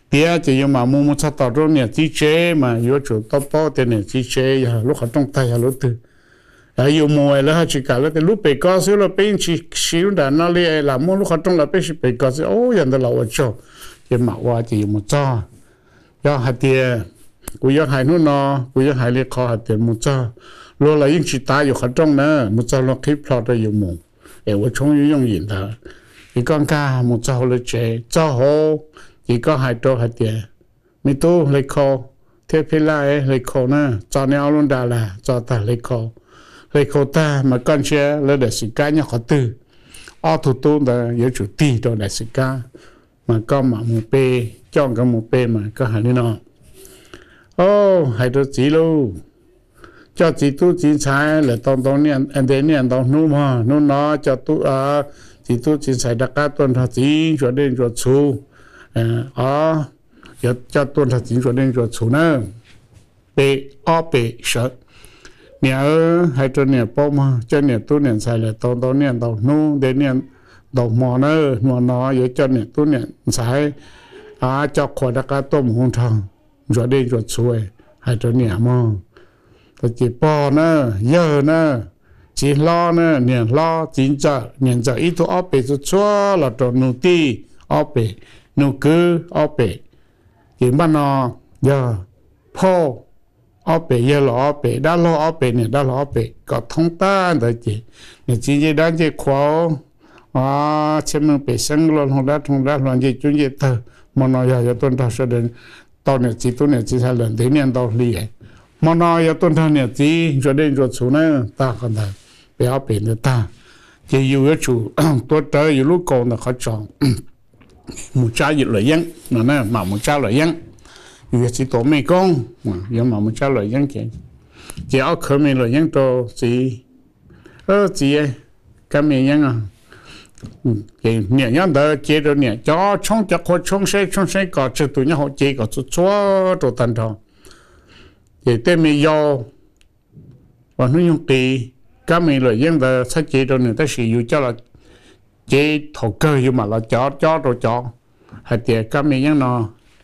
Tiav ces yus mam mus mus txog tom rau niam txiv tsev mas yuav tsum tau paub tias niam txiv tsev yog lub qhov rooj tag yog lub twg. Yus mus lawv ho tsis kam, lawv tias lub pem ko xwb los peb yeej tsis siv lub nram no li, lam muab lub qhov rooj los peb siv pem ko xwb, yog ntawd los ua tsaug. Ces mam ua ces yus mus txog, yog hais tias kuv yuav hais hnub no, kuv yuav hais li qhov hais tias mus txog, luag los yeej tsis tav yus qhov rooj na, mus txog luag qhib plho rau yus mus, es ua tshoob yooj yooj yim ntawd. Ces koj nkag mus txog hauv lawv tsev, txog hauv, ces koj hais rau hais tias, me tub, hle khau thiab phij laj, hle khau na, txo neb ob lub nra las, txo tag hle khau. Hle khau tag mas koj ntsia lawv daim xwm kab nyob qhov twg, ob tug tub ntawd yuav tsum tig rau daim xwm kab, mas koj mam mus pe, coj nkawd mus pe mas koj hais li no, Au, hais rau txiv lauj, coj txiv tub txiv ntxhais lawm tau ntau ntev niaj ntau hnub mog, hnub no coj txiv tub txiv ntxhais rov qab tuaj nrog txiv ntsuas dej ntsuas txhuv, o, yuav coj tuaj nrog txiv ntsuas dej ntsuas txhuv na, pe ob pem sawv. Niam, hais rau niam paub mog, coj niam tub niam ntxhais lawm tau ntau niaj ntau hnub ntev niaj ntau hmo na, hmo no yuav coj niam tub niam ntxhais coj qhua rov qab tuaj mus hu nrog ntsuas dej ntsuas txhuv, hais rau niam mog. Ces pog na, yawg na, txiv hlob na, niam hlob, txiv ntxawm, niam ntxawm ib tug ob pem txhua txhua los rau nus tij ob pem, nus kwv ob pem. Ces npaj no yog phauj ob pem, yawg laus ob pem, dab laug ob pem, niam dab laug ob pem, kom thoob tag ntawd ces niam txiv ncej dab ncej qhua, txhiaj meej pem xeeb luaj, hloov dab hloov dab hluas, ncej cub ncej tawg. Hmo no yog yuav tuaj nrog sawv daws tau niam txiv tub niam txiv ntxhais lawm ntev niaj ntau hli. Hmo no yuav tuaj nrog niam txiv ntsuas dej ntsuas txhuv na, tag qhov ntawd pem ob pem ntawd tag, ces yus yuav tsum tuav rawv yus lub kaus ntawm qhov tsos mus tsab luam yeeb no, mam mus tsab luam yeeb. Yus yog txiv tuam mej koob, yuav mam mus tsab luam yeeb ces, ces ob khawv me luam yeeb rau txiv, txiv, kab me yeeb. Ces niam nyob ntawd cev rau niam cov tshoob, cov qhua tshoob, saib tshoob saib kos, tsawg tus nyob hauv cev kom txhua txhua rau tag nrho. Ces tej me yau uas hnub nyoog qis, kab me luam yeeb ntawd txhob cev rau nws, tab sis yus coj los cev thaum kawg yus mam los cov cob rau cov hais tias kab me yeeb no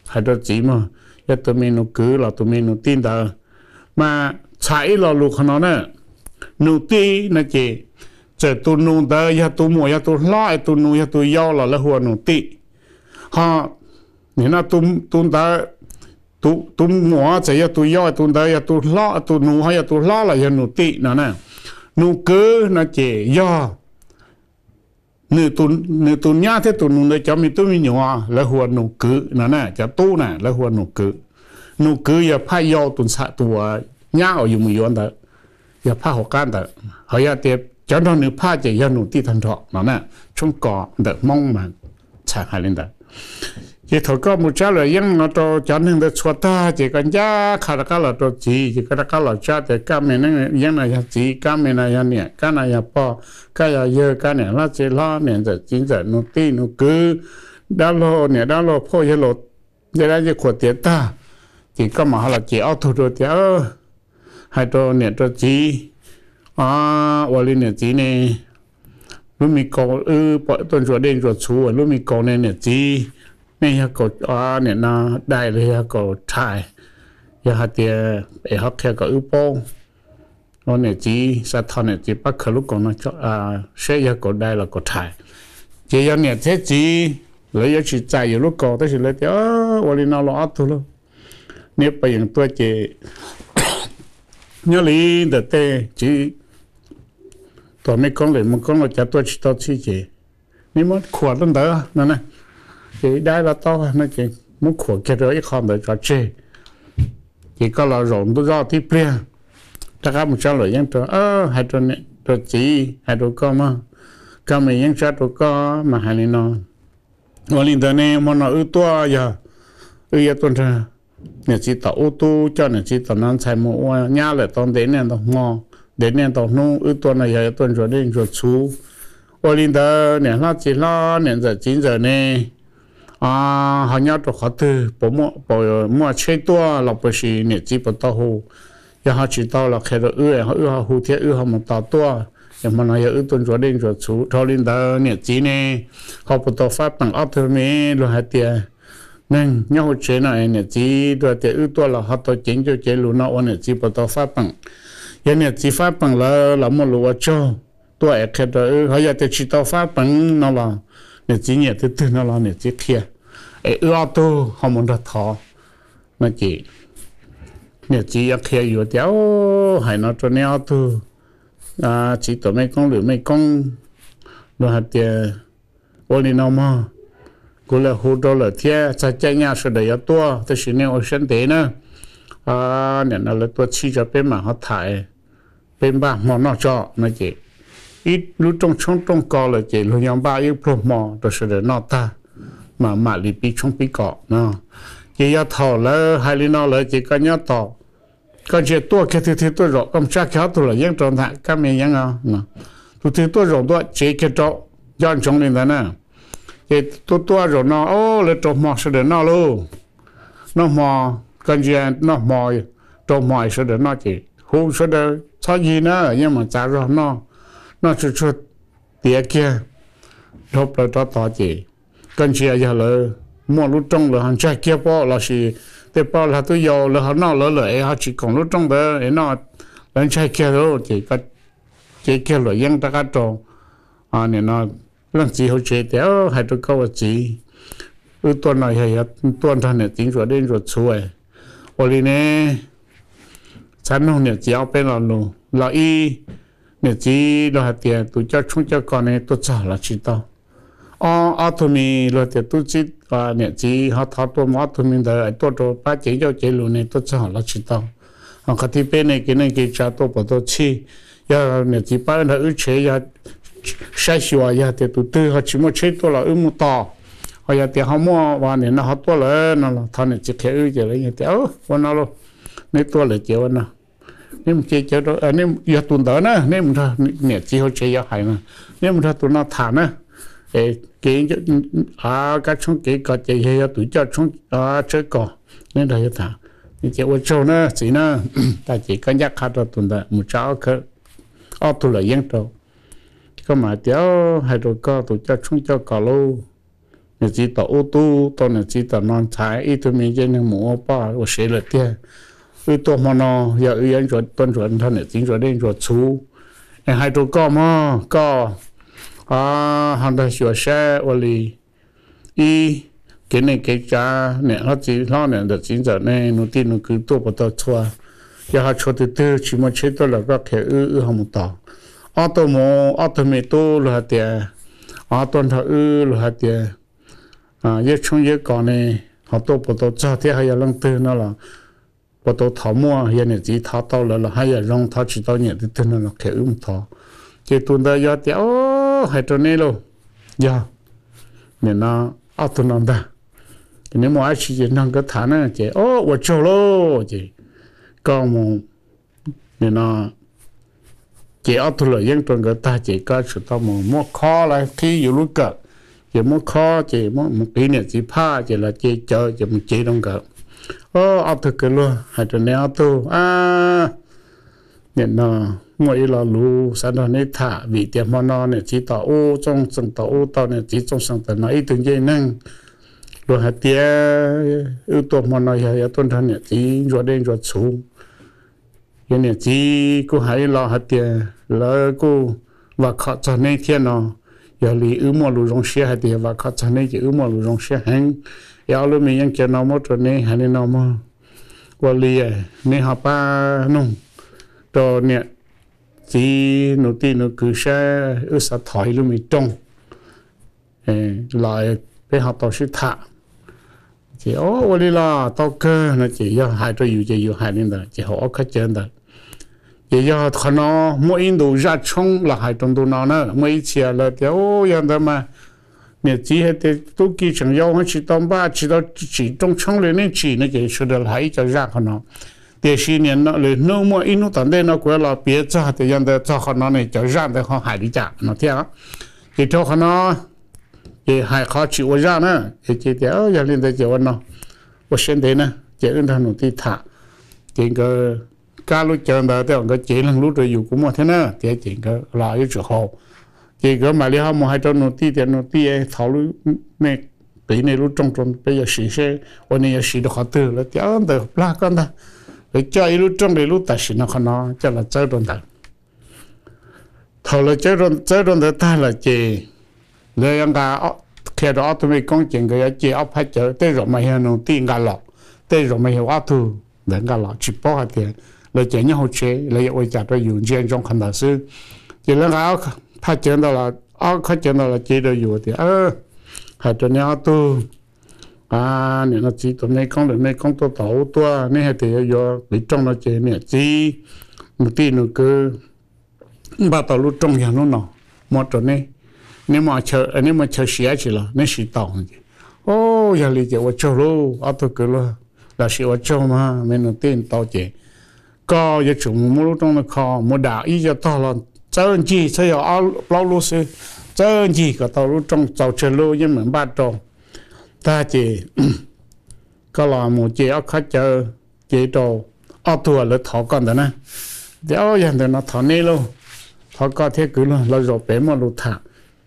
hais rau txiv mog, yog tus me nus kwv los tus me nus tij ntawd. Mas txhais ib lo lus qhov no na, nus tij no ces txawm tus nus ntawd yog tus muam yog tus hlob es tus nus yog tus yau los lawv hu ua nus tij. Ho nim no tus ntawd, tus muam txawm yog tus yau, tus ntawd yog tus hlob, tus nus ho yog tus hlob los yog nus tij no na. Nus kwv no ces yog nws tus nyab thiab tus nus ntawd cov me tub me nyuam lawv hu ua nus kwv no na, cov tub na lawv hu ua nus kwv. Nus kwv yog phaj yau tus ntxhais, tus uas nyab uas yus mus yuav ntawd, yog phaj hauv qab ntawd. Ho yog tias cov nrog nws phaj ces yog nus tij tag nrho no na. Tshoob kos ntawm Hmoob mas txhais hais li ntawd. Ces thaum koj mus tsab luam yeeb no rau cov neeg ntawd txhua tag ces koj ncaj qha rov qab los rau txiv, ces koj rov qab los tsab tias kab me yeeb no yog txiv, kab me no yog niam, kab no yog pog, kab yog yawg, kab niam hlob txiv hlob, niam ntxawm txiv ntxawm, nus tij nus kwv, dab laug niam dab laug, phauj yawg laus, ncej dab ncej qhua tiav tag, ces koj mam ho los ces ob tug rau tias, hais rau niam rau txiv, ua li niam txiv ne, lub me kaus wb pom tuaj ntsuas dej ntsuas txhuv, lub me kaus ne niam txiv, nej yog kaus niam no dai los yog kaus rhais? Yog hais tias es ho qhia kom wb paub, niam txiv xa tho niam txiv pab khaws lub kaus no saib yog kaus dai los kaus rhais. Ces yog niam thiab txiv lawv yuav tsis txais yus lub kaus, tab sis lawv tias, ua li no los ob tug lauj, niam pog yeej tuaj ces nyob li ntawm tej txiv tuam mej koob lawm mus koob los cav tuaj tsis tau txhij ces neb muab khuam rau ntawd no na, ces dai los tau no ces muab khuam kiag rau ib qho ntawd tso tseg. Ces koj los zaum ntuj zoj tib pliag, rov qab mus tsab luam yeeb rau, hais rau niam rau txiv, hais rau koj mog, kab me yeeb tsab rau koj mas hais li no, ua li ntawd ne, hmo no wb tuaj yog wb yuav tuaj nrog niam txiv tom ub tub coj niam txiv tom no ntxhais mus ua nyab lawm tau ntev niaj ntau hmo, ntev niaj ntau hnub, wb tuaj no yog yuav tuaj ntsuas dej ntsuas txhuv. Ua li ntawd niam hlob txiv hlob niam ntxawm txiv ntxawm ne, ho nyob rau qhov twg, puas muaj tsheb tuaj los puas sis niam txiv puas tau hu? Yog ho tsis tau los qhia rau wb, wb ho hu thiab wb ho mus tos tuaj. Es hmo no yog wb tuaj ntsuas dej ntsuas txhuv. Dhau li ntawd niam txiv ne ho puas tau fab peem ob tug me? Luag hais tias neeg nyob hauv tsev no es niam txiv luag tias wb tuaj los ho tau cev ncauj cev lus no ua niam txiv puas tau fab peem? Yog niam txiv fab peem lawm los muaj lus ua tsaug tuaj es qhia rau wb, ho yog tias tsis tau fab peem no los niam txiv nyiam twg twg no los niam txiv qhia, es wb ob tug ho mus nrog thov no ces niam txiv yuav qhia yus tias, hais no rau neb ob tug txiv tuam mej koob lwm mej koob, luag hais tias ua li no mog, kuv lam hu rau lawm thiab txog caij nyoog sawv daws yuav tuaj, tab sis nej ua siab ntev na, nim no lawv tuaj txhij tso peb mam ho tham, peb npaj hmo noj tso no ces ib lub rooj tshoob rooj kos lawm ces luag yuav npaj ib pluag hmo rau sawv daws noj tag, mam mam li pib tshoob pib kos no. Ces yog thaum lawv hais li no lawm ces koj nyob tos, koj ntsia tuaj kiag twg twg tuaj zaum koj mus tsab kiag ob tug luam yeeb rau ntawm kab me yeeb os. Tus twg tuaj zaum ntua tsev kiag rau, nco ntsoov li ntawd na. Ces tuaj tuaj zaum no, lawv rau hmo sawv daws noj lauj. Noj hmo, koj ntsia noj hmo, rau hmo sawv daws noj ces hu sawv daws txhob yig na, yeej mus txav zog noj, noj tsuag tsuag tiav kiag dhau plaws rov tod ces koj ntsia yog lawv muaj lub rooj lawv ho ntsaig kiag pob lossis tej poj lag tub yau lawv ho noj lawv lawm es ho tsis koom lub rooj ntawd es noj, lawv ntsaig kiag ces koj cev kiag luam yeeb rov qab rau nim no leej txiv hauv tsev tias, hais rau koj ua txiv, wb tuaj no yog tuaj nrog niam txiv ntsuas dej ntsuas txhuv, ua li ne, txhob nug niam txiv ob peb lo lus los ib, niam txiv luag hais tias tus coj tshoob coj kos ne tuaj txog los tsis tau. Ob, ob tug me luag tias tub txib, niam txiv ho thov tuaj mus ob tug me ntawd tuaj rau pab cev ncauj cev lus ne tuaj txog los tsis tau. Ho qhov thib peb ne kev neej kev tsav tuaj puas tau txhij, yog niam txiv pab nrog wb tshev, yog saib xyuas yog tias tus twg ho tsis muaj tsheb tuaj los wb mus tos, ho yog tias ho muaj ua nim no ho tuaj lawm no los thov niam txiv qhia wb ces lawv tias ua no lauj, neb tuaj lawm ces ua no, neb mus ce cawv, yog tus ntawd na neb mus nrog niam txiv hauv tsev yuav hais no, neb mus nrog tus no tham na, kev, kab tshoob kev kos ces yog, yog tus coj tshoob tsawb kos, neb nrog yuav tham. Ces ua tsaug na txiv na, tas ces koj ncaj qha rau tus ntawd mus tsa ob tug luam yeeb rau. Koj mam tias, hais rau koj tus coj tshoob coj kos lauj, niam txiv tom ub tub tau niam txiv tom no ntxhais ib tug me ncej neeg mus ua poj ua sev lawm tiag. Wb tuaj hmo no yog wb yuav tuaj ntsuas nrog niam txiv ntsuas dej ntsuas txhuv, es hais rau koj mog, koj ho nrog xyuas saib ua li ib, kev neej kev tsav niam hlob txiv hlob niam ntxawm txiv ntxawm ne nus tij nus kwv tuaj puas tau txhua, yog ho tshuav tus twg tsis muaj tsheb tuaj los koj qhia wb, wb ho mus tos. Ob tug mus ob tug me tub luag hais tias, ob tuaj nrog wb luag hais tias yawg tshoob yawg kos ne ho tuaj puas tau txog thiab ho yog leej twg no los puas tau thov muaj, yog niam txiv thov tau lawm los haj yam zoo, thov tsis tau nyiam twg twg no los qhia wb mus thov. Ces tus ntawd yog tias, o, hais rau neb lauj, yog nim no ob tug no ntag, ces neb muaj dab tsi ces nrog nkawd tham na. Ces o, ua tsaug lauj, ces koj mus nim no cev ob tug luam yeeb rau nkawd tag ces koj tsum tau mus muab khob los qhib yus lub kawm, ces muab khob ces mus qiv niam txiv phaj ces los ce cawv ces mus cev rau nkawd. O, ob tug kwv luag, hais rau neb ob tug, nim no muaj ib lo lus xav nrog neb tham, vim tias hmo no niam txiv tom ub txooj xeem tom ub tau niam txiv txooj xeem tom no ib tug ncej neeg. Luag hais tias wb tuaj hmo no yog yuav tuaj nrog niam txiv ntsuas dej ntsuas txhuv. Yog niam txiv kuj hais ib lo hais tias lawv kuj vam khom txog neb thiab no. Yog li wb muaj lus zoo siab hais tias yog vam khom txog neb ces wb muaj lus zoo siab heev. Es ob lub me yeeb cawv no muab rau neb hais li no mog, ua li neb ho pab nug rau niam txiv nus tij nus kwv saib, wb xav thov ib lub me rooj los peb ho tau sib tham. Ces o, ua li los tau kawg no ces yog hais rau yus ces yus hais li ntawd ces hauv ob khob cawv ntawd. Ces yog qhov no muaj ib ntu zaj tshoob los hais rau ntu no na, muaj ib txhia lawv tias, u, yog ntawd mas niam txiv hais tias tub ki tseem yau tsis tau npaj tsis tau tsim rooj tshoob li, nej tsim no ces sawv daws hais ib co zaj qhov no. Tiam sis niam no lwm hnub muaj ib hnub tom ntej no kuv los piav txog tias yog ntawd txog qhov no ne cov zaj ntawd ho hais li cas no thiab. Ces rau qhov no ces hais qhov tsis ua zaj na, ces tias yog li ntawd ces ua no, ua siab ntev na, ces wb nrog nus tij tham. Ces nkawd kab lub cawv ntawd tej zaum nkawd cev leeg lub rau yus kuj muaj thiab na, tias ces nkawd los yuav tsum haus. Ces nkawd mam li ho mus hais rau nus tij tias nus tij, thov nej qiv nej lub rooj rau peb yuav siv seb ua nej yuav siv rau qhov twg. Lawv tias ntawm plag koj ntag. Lawv coj ib lub rooj li lub tam sim no qhov no coj los txawb rau ntawd. Thaum lawv txawb rau ntawd tag lawm ces lawv yuav nqa, qhia rau ob tug mej koob ces nkawd yuav ce ob phab cawv, tej zaum mas yog nus tij nqa los, tej zaum mas yog ob tug ntawd nqa los, tsis paub hais tias lawv ces nyob hauv tsev lawv yuav ua cas rau yus, ntsia ntsoov qhov ntawd xwb. Ces lawv nqa phab cawv ntawd, ob khob cawv ntawd los cev rau yus tias, hais rau neb ob tug, nim no txiv tuam mej koob lwm mej koob tuaj tom ub tuaj, neb hais tias yuav yuav qiv rooj no ces niam txiv, nus tij nus kwv npaj tau lub rooj yog lub no, muab rau neb, neb muaj chaw siv dab tsi los neb siv tau. Ces, o, yog li ces ua tsaug lauj ob tug kwv luag, los sis ua tsaug mas me nus tij tau ces koj yuav tsum mus muab lub rooj no kho, mus dam ib co tog los txawb ncig, txhob yog plaub lub xwb, txawb ncig kom tau lub rooj txaus tsawg lub yeej meem npaj rau. Tag ces koj los mus ce ob khob cawv, cev rau ob tug lawv thov koj ntawd na. Tias, o, yog ntawd no thov neb lauj, thov koj thiab kwv luag los zaum pem muaj lus tham,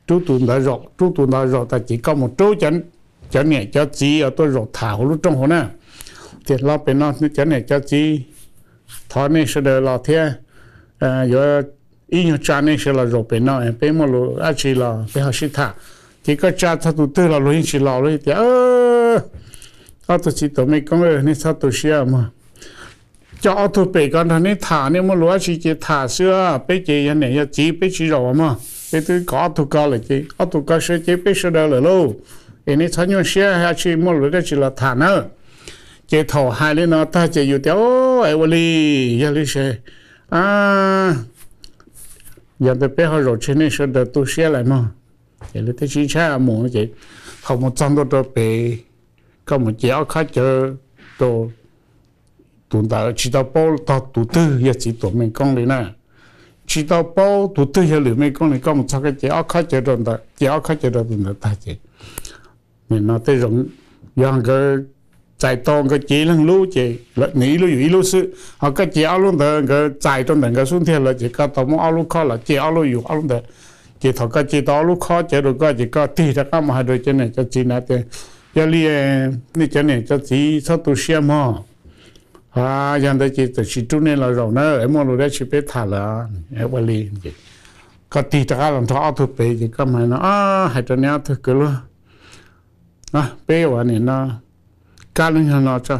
rub tus ntawd zaum, rub tus ntawd zaum tas ces koj mus rub cov niam cov txiv uas tuaj zaum tham hauv lub rooj hauv na. Tias los pem no cov niam cov txiv, thov nej sawv daws los thiab, yuav ib nyuag tsa nej sawv los zaum pem no, peb muaj lus dab tsi los peb ho sib tham. Ces koj tsa txog tus twg los luag yeej tsis los, luag tias, ob tug txiv tuam mej koob, nej txhob tu siab mog, coj ob tug pem ko nrog neb tham, nej muaj lus dab tsi ces tham xwb, peb ces yog niam yog txiv peb tsis zaum mog, peb twb kom ob tug ko lawm ces ob tug ko sawv ces peb sawv daws lawm lauj, es nej txhob nyuaj siab, dab tsi muaj lus dab tsi los tham nawb. Ces thaum hais li no tag ces yus tias, o, es ua li, yog li ces, yog ntawd peb ho zaum tseg, nej sawv daws tu siab lawm mog. Ces lawv thiaj sib ntshai mus ces thaum mus txog ntua rau pem, koj mus ce ob khob cawv rau tus ntawd, tsis tau paub tog tus twg yog txiv tuam mej koob li na. Tsis tau paub tus twg yog lwm mej koob li, koj mus txog koj ce ob khob cawv rau ntawd, ce ob khob cawv rau tus ntawd tag ces nim no tej zaum yog nkawd txais tau nkawd cev leeg lub ces nws ib lub yus ib lub xwb, ho koj ce ob lub ntawd nkawd txais rau ntawm nkawd xub ntiag lawm ces koj tau muab ob lub khob los ce ob lub yus ob lub ntawd. Ces thaum koj ce tau ob lub khob cawv rau koj ces koj tig rov qab mus hais rau cov niam cov txiv na tias, yog li nej cov niam cov txiv txhob tu siab mog, yog ntawd ces txawm tsis rub nej los zaum na, muaj lus dab tsi peb tham lawm, ua li. Koj tig rov qab los nrog ob tug pem ces koj mas no, hais rau neb ob tug kwv luag, peb ua nim no kab lub nyuag no tso,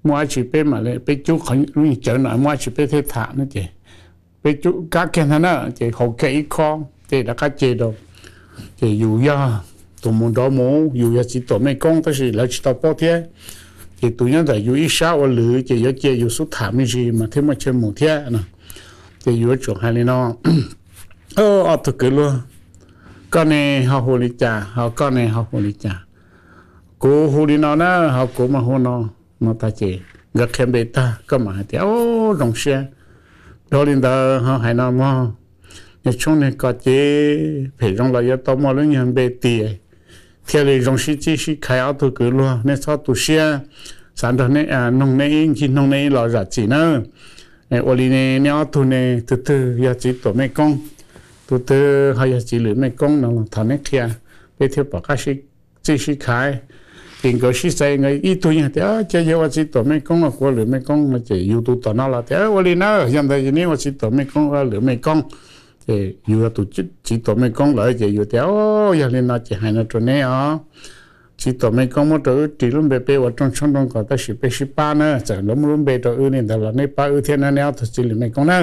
muaj dab tsi peb mam li peb cub qhov lub nyuag cawv no, muaj dab tsi peb thiaj tham no ces peb cub kab kiag ntag na. Ces haus kiag ib khob ces rov qab ce rau. Ces yus yog tus mus nrov mus, yus yog txiv tuam mej koob tab sis lawv tsis tau paub thiab. Ces tus nyob ntawm yus ib sab ua lwm ces yuav cia yus xub tham me ntsis mas thiaj muaj chaw mus thiab no. Ces yus yuav tsum hais li no, ob tug kwv luag, koj ne ho hu li cas, ho koj ne ho hu li cas? Kuv hu li no na, ho kuv mas hu no. No tag ces nkawd qhia npe tag koj mam hais tias, o, zoo siab. Dhau li ntawd ho hais no mog, niag tshoob niag kos ces phem zoo los yuav tau muaj lub nyuag npe tiag, thiaj li zoo sib txib sib khaiv ob tug kwv luag, nej txhob tu siab, xav nrog neb noog neb ib ncig noog neb ib los zam txim nawb. Ua li ne neb ob tug ne tus twg yog txiv tuam mej koob, tus twg ho yog txiv lwm mej koob no los thov neb qhia, peb thiaj pom qab sib txib sib khaiv. Ces nkawd sib xaiv, nkawd ib tug yeej tias, ces yog ua txiv tuam mej koob los kuv ua lwm mej koob no ces yus tus tom no los tias, ua li na, yog ntawd neb ua txiv tuam mej koob ua lwm mej koob. Ces yus yog tus txiv tuam mej koob lawm ces yus tias, yog li no ces hais no rau neb os, txiv tuam mej koob muab rau wb ris lub npe peb ua rooj tshoob rooj kos tab sis peb sib pab na, txawm lawv muab lub npe rau wb li ntawd los neb pab wb thiab na neb ob tug txiv lwm mej koob na.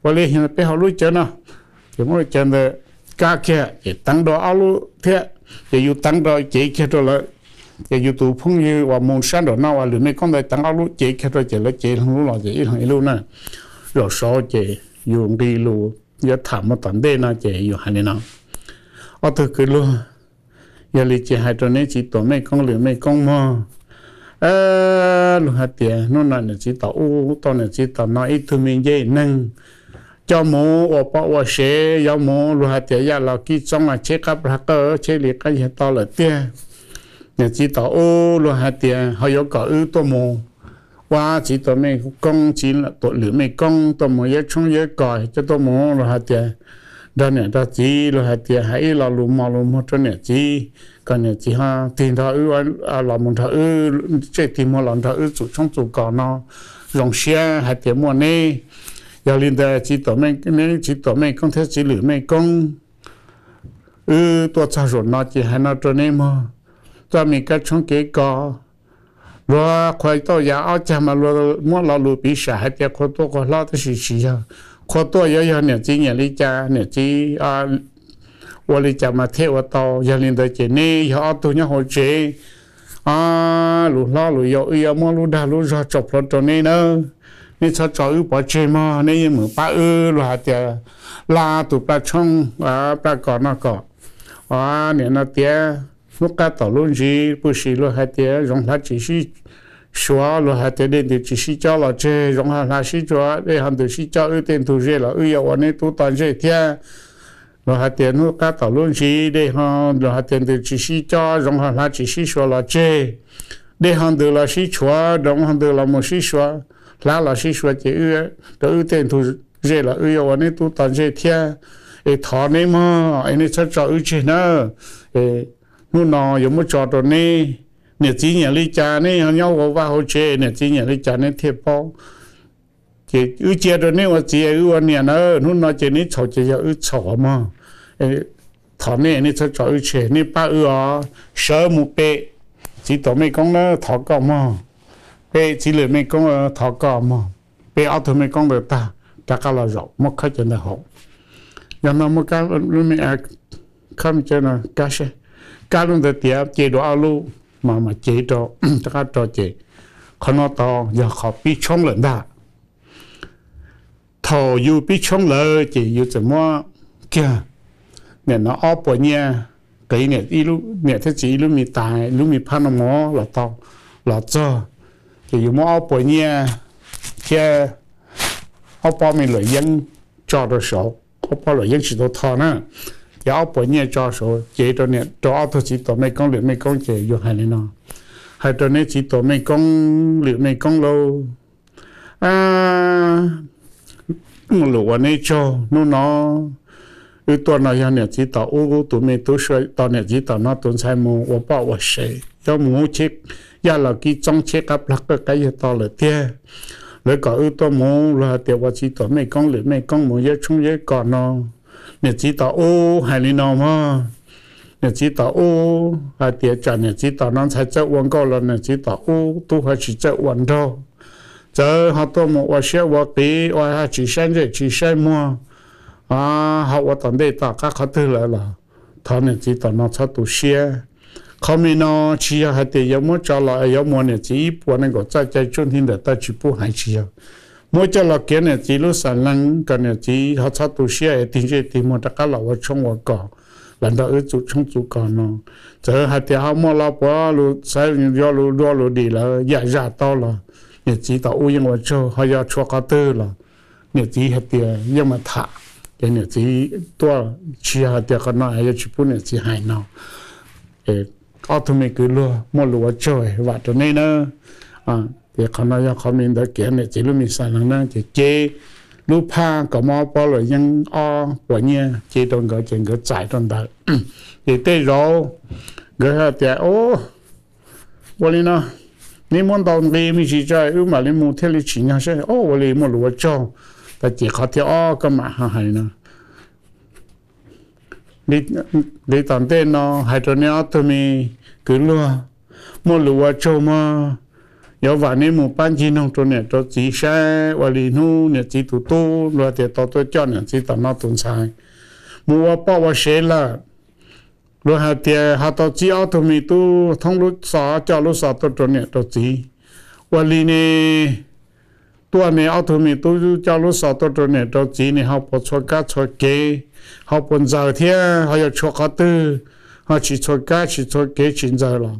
Ua li peb haus lub cawv no, ces muab lub cawv ntawd kab kiag ces teev rau ob lub thiab, ces yus teev rau cev kiag rau lawv. Ces yus tus phooj ywg uas mus sab nraum no uas lwm mej koob ntawd teev ob lub cev kiag rau ces lawv cev leeg lub los ces ib leeg ib lub na. Zaum saud ces yus nqi lus yuav tham mus tom ntej no ces yus hais li no, ob tug kwv luag, yog li ces hais rau neb txiv tuam mej koob lwm mej koob mog, luag hais tias hnub no niam txiv tom ub tau niam txiv tom no ib tug me ncej neeg coj mus ua poj ua sev, yuav mus luag hais tias yaj los kib txoob, cheb qab plag qawj, cheb li qab yag to lawm tiag. Niam txiv tom ub luag hais tias ho yuav kom wb tuaj mus ua txiv tuam mej koob, txiv tuam lwm mej koob, tuaj mus yawb tshoob yawb kos, coj tuaj mus luag hais tias nrog niam nrog txiv, luag hais tias hais ib lo lus mos lus muag rau niam txiv, kom niam txiv ho tig nrog wb, los mus nrog wb, tsej tig muag los nrog wb txum tshoob txum kos no. Zoo siab hais tias muaj neb. Yog li ntawd txiv tuam mej, neb txiv tuam mej koob thiab txiv lwm mej koob, wb tuaj txog zaum no ces hais no rau neb mog, txoj me kab tshoob kev kos, luag qhuas tau yav ob cag mas luag muab lo lus piv xam hais tias qhuas tuaj qhuas hlob, tab sis tsis yog. Qhuas tuaj yuav yog niam txiv nyiam li cas, niam txiv ua li cas mas thiaj ua tau. Yog li ntawd ces neb yog ob tug nyob hauv tsev, lus hlob lus yau wb yuav muab lub dag lub zog tso plhuav rau neb nawb. Neb txhob tso wb pov tseg mog, neb yeej meem pab wb, luag hais tias la tus plaj tshoob plaj kos no kom niam no tiav hnub qab tom lub ntsis, puj sim luag hais tias zoov hlav tsis sib suav, luag hais tias dej ntws tsis sib cob los tseg, zoov ho hlav sib suav, dej ho ntws sib cob, wb tej ntug zej los wb yuav ua neb tub tog ntsej thiab. Luag hais tias hnub qab tom lub ntsis dej ho, luag hais tias ntws tsis sib cob, zoov ho hlav tsis sib suav los tseg, dej ho ntws los sib tshuav, zoov ho ntws los mus sib suav, hlav los sib suav ces rau wb tej ntug zej los wb yuav ua neb tub tog ntsej thiab. Es thov neb mog, es neb txhob tso wb tseg nawb. Hnub no yuav muab tso rau neb, niam txiv nyiam li cas neb ho nyob hauv vaj hauv tsev, niam txiv nyiam li cas neb thiaj paub. Ces wb cia rau neb ua txiv wb ua niam nawb, hnub no ces neb txhaum ces yog wb txhaum mog. Thov neb, neb txhob tso wb tseg, neb pab wb os. Sawv mus pe txiv tuam mej koob na, thov koj mog, pe txiv lwm mej koob, thov koj mog, pe ob tug mej koob ntawd tag rov qab los zaum muab khawb cov ntawd haus. Yog no muab khawb cov no kab seb, kab lub ntawd tiav, ce dua ob lub mas mas cev rau, rov qab rau ces qhov no tau yog qhov pib tshoob lawm ntag. Thaum yus pib tshoob lawm ces yus txawm muab kiag nim no ob puas nyiaj, qiv niam thiab txiv ib lub me tais, lub me phab no mov los tau, los txog ces yus muab ob puas nyiaj thiab ob pob me luam yeeb tso rau saud, ob pob luam yeeb tsis tau tho na, ces ob puas nyiaj tso saud cev rau niam, rau ob tug txiv tuam mej koob lwm mej koob ces yus hais li no, hais rau neb txiv tuam mej koob lwm mej koob lauj, muaj lus ua neb tsaug, hnub no wb tuaj no yog niam txiv tom ub tus me tub, tos niam txiv tom no tus ntxhais mus ua poj ua sev, yuav mus cheb, yaj los kib txoob, cheb qab plag qawj qab yag to lawm tiag. Lawv kom wb tuaj mus, luag hais tias ua txiv tuam mej koob lwm mej koob mus yawb tshoob yawb kos no. Niam txiv tom ub hais li no mog, niam txiv tom ub hais tias tsam niam txiv tom no ntxhais txawj ua nkauj los niam txiv tom ub tub ho tsis txawj ua nraug, txawm ho tuaj mus ua siab ua qiv, ua ho tsis saib ntsej tsis saib muag, ho ua tom ntej tom qab qhov twg lawm los thov niam txiv tom no txhob tu siab. Qhov me no tsis yog hais tias yuav muab tso los yuav muas niam txiv ib puas nees nkaum txoj cai tsuj nthi ntawm taw tsis pub hais, tsis yog. Muab coj los kiav niam txiv lub xas lees kom niam txiv ho txhob tu siab es tig ntsej tig muag rov qab los ua tshoob ua kos, los nrog wb txum tshoob txum kos no. Txawm hais tias ho muaj lo puav lus xaiv, yuav lus dua lus dim lawm yam zam tau los niam txiv tom ub yeej ua tsaug, ho yog tshuav qhov twg los niam txiv hais tias yeej mam tham. Ces niam txiv tuaj, tsis yog hais tias qhov no yuav tsis pub niam txiv hais no. Ob tug me kwv luag, muaj lus ua tsaug vam rau neb nawb. Ces qhov no yog qhov me ntawd kiav niam txiv lub me xas lees na, ces cev lub phaj kom muaj ob pob luam yeeb ob puas nyiaj cev rau nkawd ces nkawd txais rau ntawd. Ces tej zaum nkawd hais tias, ua li no, neb muab ntau nqi me ntsis tso wb mam li mus thiaj li tsim nyog seb. Ua li muaj lus ua tsaug, tas ces qhov thib ob koj mam hais no. Li tom ntej no hais rau neb ob tug me kwv luag, muaj lus ua tsaug mog. Yuav vam neb mus pab ncig noog rau niam rau txiv saib ua li hnub niam txiv tus tub luag tias tau tuaj coj niam txiv tom no tus ntxhais mus ua poj ua sev lawm. Luag hais tias ho tau txib ob tug me tub thoob lub xov, coj lub xov tuaj rau niam rau txiv. Ua li ne, tuaj ne ob tug me tub coj lub xov tuaj rau niam rau txiv ne ho puas txhua kab txhua kev, ho puas ntxaws thiab ho yog tshuav qhov twg, ho tsis txhua kab tsis txhua kev tsis ntxaws los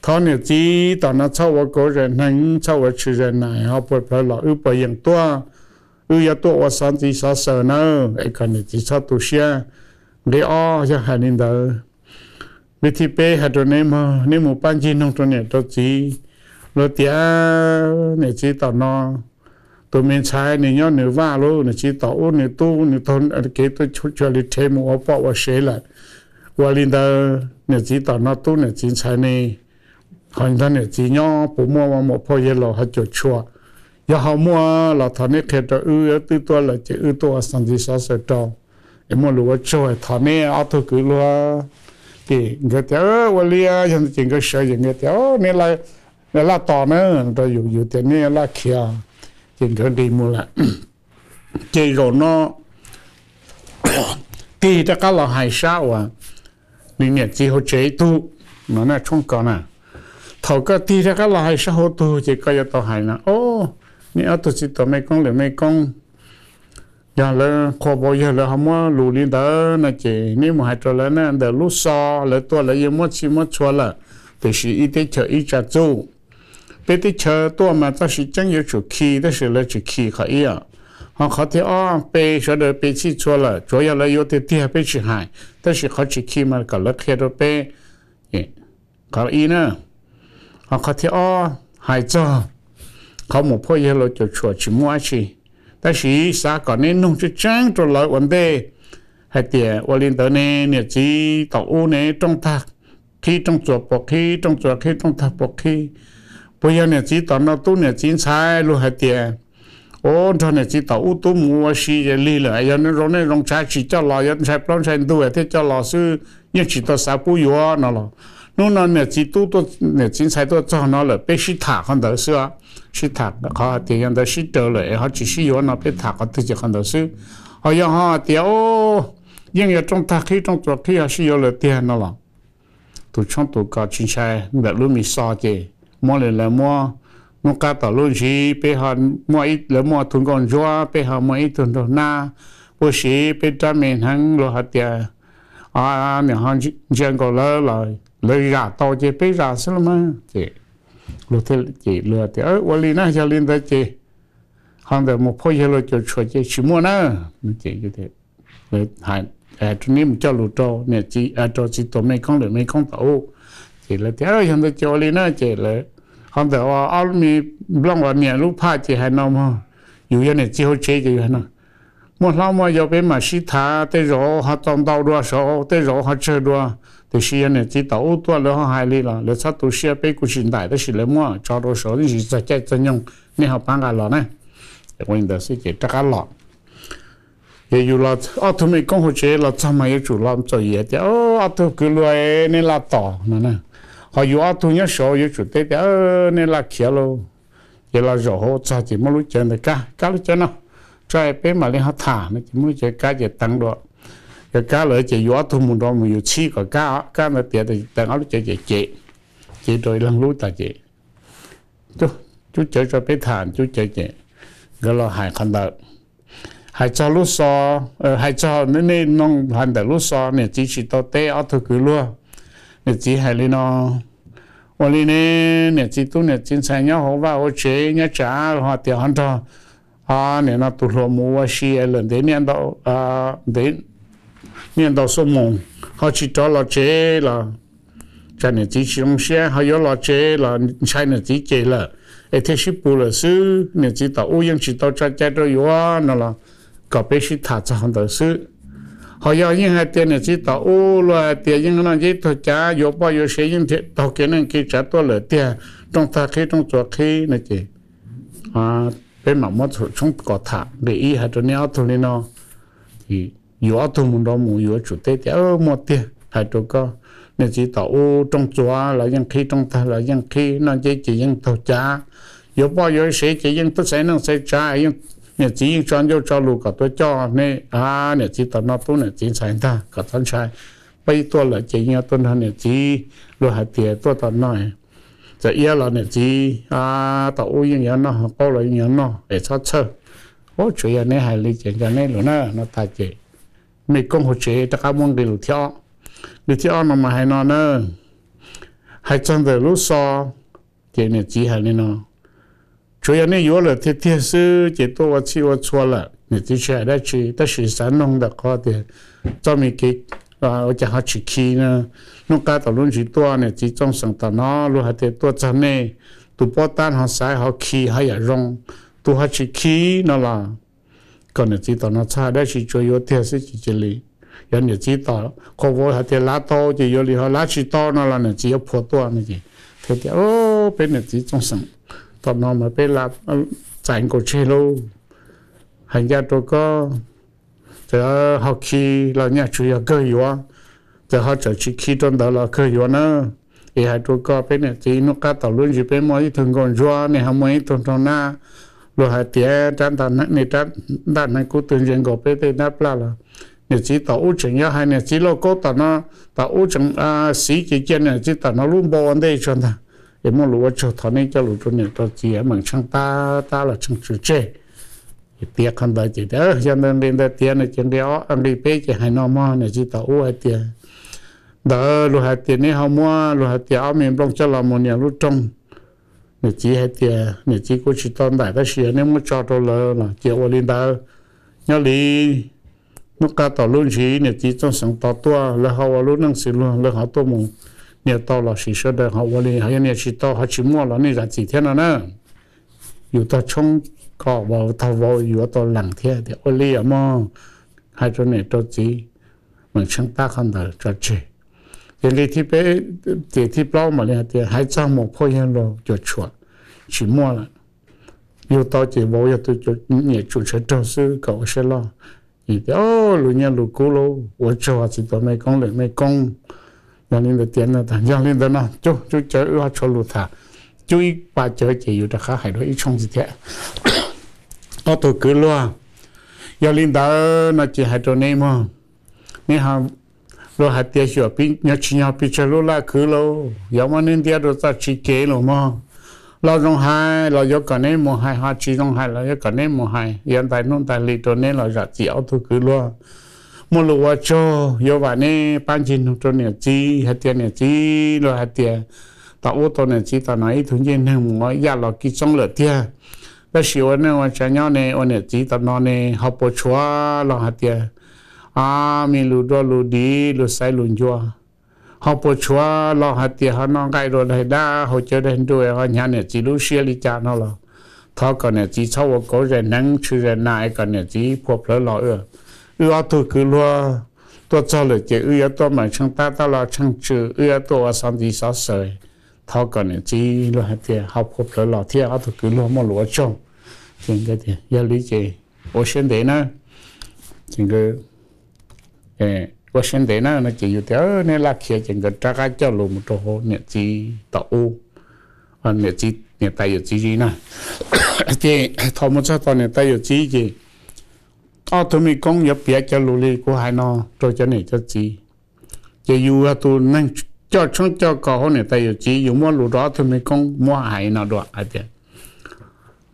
thov niam txiv tom no txhob ua kauv zais hneev, txhob ua tshwm zais nais, ho puas plawv los wb puas yeem tuaj, wb yuav tuaj ua xov ntxiv xov xaws nawb, es kom niam txiv txhob tu siab. Nqe ob yog hais li ntawd. Nqe thib peb hais rau neb mog, neb mus pab ncig noog rau niam rau txiv, luag tias niam txiv tom no tus me ntxhais nws nyob nws vaj lub, niam txiv tom ub nws tub nws taug kev tuaj cuag li rhe mus ua poj ua sev lawm. Ua li ntawd niam txiv tom no tub niam txiv ntxhais ne, ho nrog niam txiv nyob puas muaj muam phauj yawg laus ho cuam tshuam? Yog ho muaj los thov neb qhia rau wb, wb twb tuaj lawm ces wb tuaj ua xov ntxiv xov xaws rau, es muaj lus ua tsaug thov neb ob tug kwv luag. Ces nkawd tias ua li, yog ntawd ces nkawd sawv ces nkawd tias neb laj tos na, rau yus yus tias neb laj khiav, ces nkawd nqis mus lawm. Ces zaum no tig rov qab los hais sab uas nws niam txiv hauv tsev ib tug no na, tshoob kos na. Thaum koj tig rov qab los hais sab hauv tug ces koj yuav tau hais no, o, neb ob tug txiv tuam mej koob lwm mej koob, yog lawv qhua vauv yawg lawv ho muab lus li ntawd no ces neb mus hais rau lawv na, ntawm lub xov lawv tuaj lawv yeej muab txhij muab txhua lawm, tiam sis ib teb chaws ib tsa txuj. Peb teb chaws tuaj mas txoj siv ceeb yuav tsum khi tab sis lawv tsis khi qhov ib os. Ho qhov thib ob, pe sawv daws pe txhij txhua lawm, tsuav yog lawv yuav tiag tiag peb tsis hais, tab sis qhov tsis khi mas kom lawv qhia rau peb. Qhov ib na, ho qhov thib ob hais txog qhov muam phauj yawg laus cuam tshuam tsis muaj dab tsi, tab sis xav kom neb nug tseeb tseeb rau lawv ua ntej hais tias ua li ntawd ne, niam txiv tom ub ne rooj tag qhib rooj txuas puas qhib, rooj txuas qhib rooj tag puas qhib? Puas yog niam txiv tom no tub niam txiv ntxhais luag hais tias, o, nrog niam txiv tom ub tub mus ua si lig lawm, yog nej zoo nej zoo tsav tsis coj los, yog ntshai plaub ntshai ntug thiaj coj los xwb, yeej tsis tau xav pub yuav no los? Hnub no niam txiv tub, niam txiv ntxhais tuaj txog no lawm peb sib tham qhov ntawd xwb, sib tham qhov hais tias yog ntawd sib raws lawm es ho tsis sib yuav no peb tham qhov twg ces qhov ntawd xwb. Ho yog ho hais tias, o, yeej yog rooj tag qhib rooj txuas qhib ho sib yuav lawm tiag no los? Tus tshoob tus kos tsis ntshai ntawm lub me xov ces muab li lawv muab, hnub qab tom lub ntsis peb, lawv muaj tus nkauj ntsuab peb ho muaj ib tug nraug nab, puab siv peb rab me hneev luag hais tias, niam ho ntsia nkaus lawv los lawv zam tau ces peb zam xwb los mas. Ces luag tias ua li na, yog li ntawd ces ho ntawm muam phauj yawg laus cuam tshuam ces tsis muaj na. Rau neb mus coj lus rau niam txiv, rau txiv tuam mej koob lwm mej koob tom ub. Ces lawv tias yog ntawd ces ua li na ces lawv, ho ntawm ob lub me nplooj uas niam lub phaj ces hais no mog, yus yog niam txiv hauv tsev ces yus hais no, muaj hlob muaj yau peb mam sib tham, tej zaum ho txaus ntau dua saud, tej zaum ho tsawg dua, tiam sis yog niam txiv tom ub tuaj lawv ho hais li los lawv txhob tu siab, peb kuj tsis ntaim tab sis lawv muab tso rau saud, ib ntsis txog caij txog nyoog nej ho pab nqa los na. Ua li ntawd xwb ces rov qab los. Ces yus los ob tug mej koob hauv tsev los txog mas yuav tsum los txom nyem tias ob tug kwv luag nej laj tos no na. Ho yus ob tug nyob saud yuav tsum teb tias nej laj khiav lauj. Ces los zaum hauv txog ces muab lub cawv ntawd kab, kab lub cawv no tso peb mam li ho tham no ces muab lub cawv kab ces teev dua. Cov kab lawm ces yus ob tug mus nrov mus yus txhib kom kab, kab ntawd tiav, teev ob lub cawv ces cev, cev rau ib leeg lub tas ces cub cawv tso peb tham, cub cawv ces nkawd los hais qhov ntawd. Hais txog lub xov, hais txog nej mloog hais ntawm lub xov niam txiv tsis tau teb ob tug kwv luag. Niam txiv hais li no, ua li ne, niam txiv tub niam txiv ntxhais nyob hauv vaj hauv tsev nyob tsam ho tias ho nrog nim no tus hluas mus ua si lawm ntev, ntev niaj ntau xuab moos ho tsis rov los tsev los tsam niam txiv tsis zoo siab, ho yuav los tsev los ntshai niam txiv cem lawm es thiaj sib pus lawm xwb. Niam txiv tom ub yeej tsis tau tso cai rau yuav no los kom peb sib tham txog qhov ntawd xwb. Ho yog yeej hais tias niam txiv tom ub luag hais tias yeej noj nceb taug cav yuav poj yuav sev yeej taug kev neej kev tsav tuaj lawm tiag, rooj tag qhib rooj txuas qhib no ces peb mam muab txhum tshoob kos tham. Nqe ib hais rau nej ob tug li no, yus ob tug mus nrov mus yuav tsum teb tias muaj tiag, hais rau koj, niam txiv tom ub rooj txuas los yeej qhib, rooj tag los yeej qhib, noj nceb ces yeej taug cav, yuav poj yuav sev ces yeej tub xaiv neej xaiv tsav, niam txiv yeej tso ncauj tso lus kom tuaj coj nej niam txiv tom no tub niam txiv ntxhais ntag, kom txhob ntshai. Peb tuaj lawm ces yeej yuav tuaj nrog niam txiv, luag hais tias tuaj tom no txawm iab los niam txiv tom ub yeej yuav noj, qaub los yeej yuav noj es txhob txhawj. Ub, tsuas yog neb hais li ces nco neb lus na. No tas ces Mej Koob hauv tsev rov qab muab nqe lus thib ob. Lus thib ob no mas hais no na, hais txog ntawm lub xov, ces niam txiv hais li no, tsuas yog nej yuav lawm tiag tiag xwb ces tuaj ua txhij ua txhua lawm, niam txiv tsis hais dab tsi, tab sis xav noog ntawm qhov tias txoj me kev ua cas ho tsis khi na. Hnub qab tom lub ntsis tuaj niam txiv Txooj Xeem tom no luag hais tias tuaj txog nej, tus pob tab ho xaiv ho khi ho yam zoo, tus ho tsis khi no los kom niam txiv tom no txhob hais dab tsi, tsuas yuav tiag xwb ces cia li. Yog niam txiv tom qhov vauv hais tias lav tau ces yuav li, ho lav tsis tau no los niam txiv yuav phua tuaj no ces thiaj tias, peb niam txiv Txooj Xeem tom no mas peb txais nkaus tseg lauj. Hais ncaj rau koj, txawm ho khi los nyaj tsuas yog kawg yuav, txawm ho txawm tsis khi rau ntawd los kawg yuav na. Es hais rau koj, peb niam txiv hnub qab tom lub ntsis peb muaj ib tug nkauj ntsuab, nej ho muaj ib tug nraug nab, luag hais tias rab ntaj hneev kub twg ntse nkaus peb tej ntab plaj los, niam txiv tom ub tseem yuav hais, niam txiv lauj kaub tom no, tom ub tseem xiv ces cia niam txiv tom no lub npau ua ntej tsuag ntag. Es muaj lus ua tsaug, thov neb coj lus rau niam rau txiv, meem tsheej tab tab los tsheej tsw tseg. Tiav qhov ntawd ces tias, yog ntawd nqe ntawd tiav no ces nqe peb ces hais no mog, niam txiv tom ub hais tias, ntawd luag hais tias neb ho muab luag hais tias ob me nplooj coj los mus nias lub rooj. Niam txiv hais tias niam txiv kuj tsis tau ntaim, tab sis yog neb muab tso rau lawv los cia ua li ntawd. Nyob li hnub qab tom lub ntsis niam txiv Txooj Xeem tos tuaj, lawv ho ua lub neej xws luag, lawv ho tuaj mus nias tau los sis sawv daws ho ua li, ho yog nias tsis tau ho tsis muaj los nej zam txim thiab no na. Yus tog tshoob kom vauv, tog vauv yuav tau lees thiab tias ua li os mog, hais rau niam rau txiv, meem tsheej tab qhov ntawd tso tseg. Ces nqe thib peb, ces thib plaub mam li hais tias hais txog mus phauj yawg laus cuam tshuam tsis muaj lawm, yug tau ces vauv yog tus nyiam tsum tshav raug xwb kom ua siab loj. Tias lus nyiaj lus kub lauj, ua tsaug txiv tuam Mej Koob lwm Mej Koob. Yog li ntawd tias, yog li ntawd no cub cub cawv wb ho tshuav lus tham, cub ib pas cawv ces yus rov qab hais dua ib tshooj ntxiv thiab. Ob tug kwv luag, yog li ntawd no ces hais rau neb mog, neb luag hais tias xyuam nyob tsis nyob pes tsawg lub laj kwv lauj, yuav muab neb ntiab rau txoj tsis kev los mog. Los zoo hais los yuav kom neb mus hais, ho tsis zoo hais los yuav kom neb mus hais, yuav ntais hnub ntais hli rau neb los zam txim ob tug kwv luag. Muaj lus ua tsaug, yuav vam neb pab ncig nug rau niam txiv hais tias niam txiv luag hais tias tom ub tau niam txiv tom no ib tug ncej neeg mus ua yaj los kiv txoob lawm tiag. Tab sis ua neej ua tsav nyob ne ua niam txiv tom no ne ho puas tshuav los hais tias me lus dua lus dim, lus xaiv lus ncua, ho puas tshuav los hais tias ho noj nqaij dua daig dab, haus cawv daig nruj, ho hnyav niam txiv lub siab li cas no los thov kom niam txiv txhob ua kauv zais hneev tshwm zais nas es kom niam txiv phua plawv los. Wb ob tug kwv luag tuaj txog lawm ces wb yuav tuaj meem tsheej tab tab los tsheej tsw, wb yuav tuaj ua xov ntxiv xov xaws, thov kom niam txiv luag hais tias ho phua plawv los thiab ob tug kwv luag muaj lus ua tsaug. Ces yog li ces ua siab ntev na, ces nkawd ua siab ntev na no ces yus tias neb laj khiav ces nkawd rov qab coj lus mus rau hauv niam txiv tom ub, niam txiv niam tais yawm txiv zis na. Ces thaum mus txog tom niam tais yawm txiv ces ob tug Mej Koob yuav piav cov lus li kuv hais no rau cov niam cov txiv. Ces yus yog tus neeg coj tshoob coj kos hauv niam tais yawm txiv, yus muab lus rau ob tug Mej Koob muab hais no dua hais tias,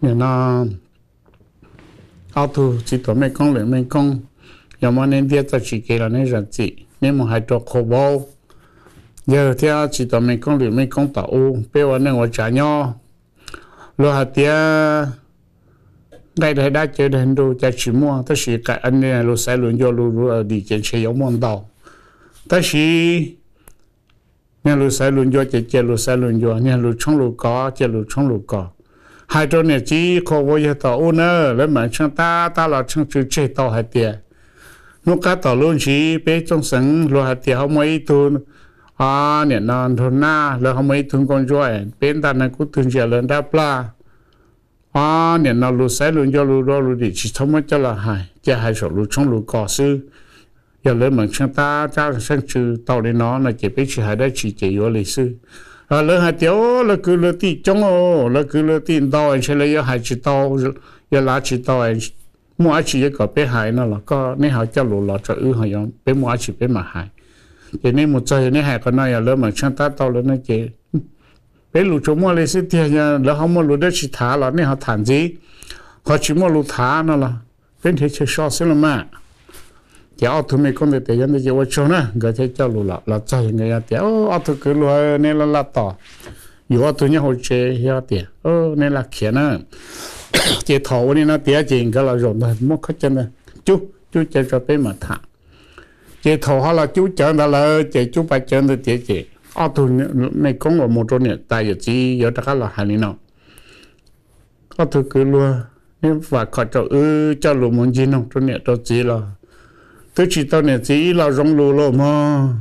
nim no ob tug txiv tuam Mej Koob lwm Mej Koob, yog muab neb ntiab txoj tsis kev los neb zam txim, neb mus hais rau qhua vauv yawg thiab txiv tuam Mej Koob lwm Mej Koob tom ub, peb ua neej ua tsav nyob. Luag hais tias nqaij daig dab cawv daig nruj cas tsis muaj, tab sis lus xaiv lus ncua lus dim ces ntshe yuav muaj ntau. Tab sis niag lus xaiv lus ncua ces cia lus xaiv lus ncua, niag lus tshoob lus kos cia lus tshoob lus kos. Hais rau niam txiv qhua vauv yawg tom ub na, lawv mam tsheej tab tab los tsheej tsw tseg tau hais tias hnub qab tom lub ntsis peb Txooj Xeem luag hais tias ho muaj ib tug, niam no nraug nab, lawv ho muaj ib tug nkauj ntsuab, peb ntaj neeg kub twg ntsia lawv nrab plaj. Niam no lus xaiv lus ncua lus dua lus dim tsis txhob muab coj los hais, cia hais saum lus tshoob lus kos xwb. Yog lawv mam tsheej tab tsab tsheej tsw tau li no no ces peb tsis hais dab tsi ces yuav li xwb. Lawv hais tias lawv kwv lawv tij coob, lawv kwv lawv tij ntau, ntshe lawv yuav hais tsis tau, yuav lav tsis tau, muaj dab tsi yuav kom peb hais no los koj neb ho coj lus los tso wb, peb muaj dab tsi peb mam hais. Ces neb mus txog yog neb hais qhov no yog lawv mam tsheej tab tau lawm no ces peb peb lus tsuas muaj li xwb tiag, yog lawv ho muaj lus dab tsi tham los nej ho tham ntxiv, ho tsis muaj lus tham no los peb nrhiav chaw so xwb los mas. Ces ob tug mej koob ntawd tias yog ntawd ces ua tsaug na, nkawd thiaj coj lus los txog nkawd tias, ob tug kwv luag, neb laj laj tos, yus ob tug nyob hauv tsev yog tias neb laj khiav na. Ces thaum ua li no tiav ces nkawd los zaum ntag muab khob cawv ntawd cub cub cawv tso peb mam tham. Ces thaum ho los cub cawv ntawd lawm ces cub pab cawv ntawd tiav ces ob tug mej koob uas mus rau niam tais yawm txiv yuav rov qab los hais li no, ob tug kwv luag, neb vam khom rau wb coj lus mus ncig noog rau niam rau txiv los twb tsis tau niam txiv ib lo zoo lus los mog.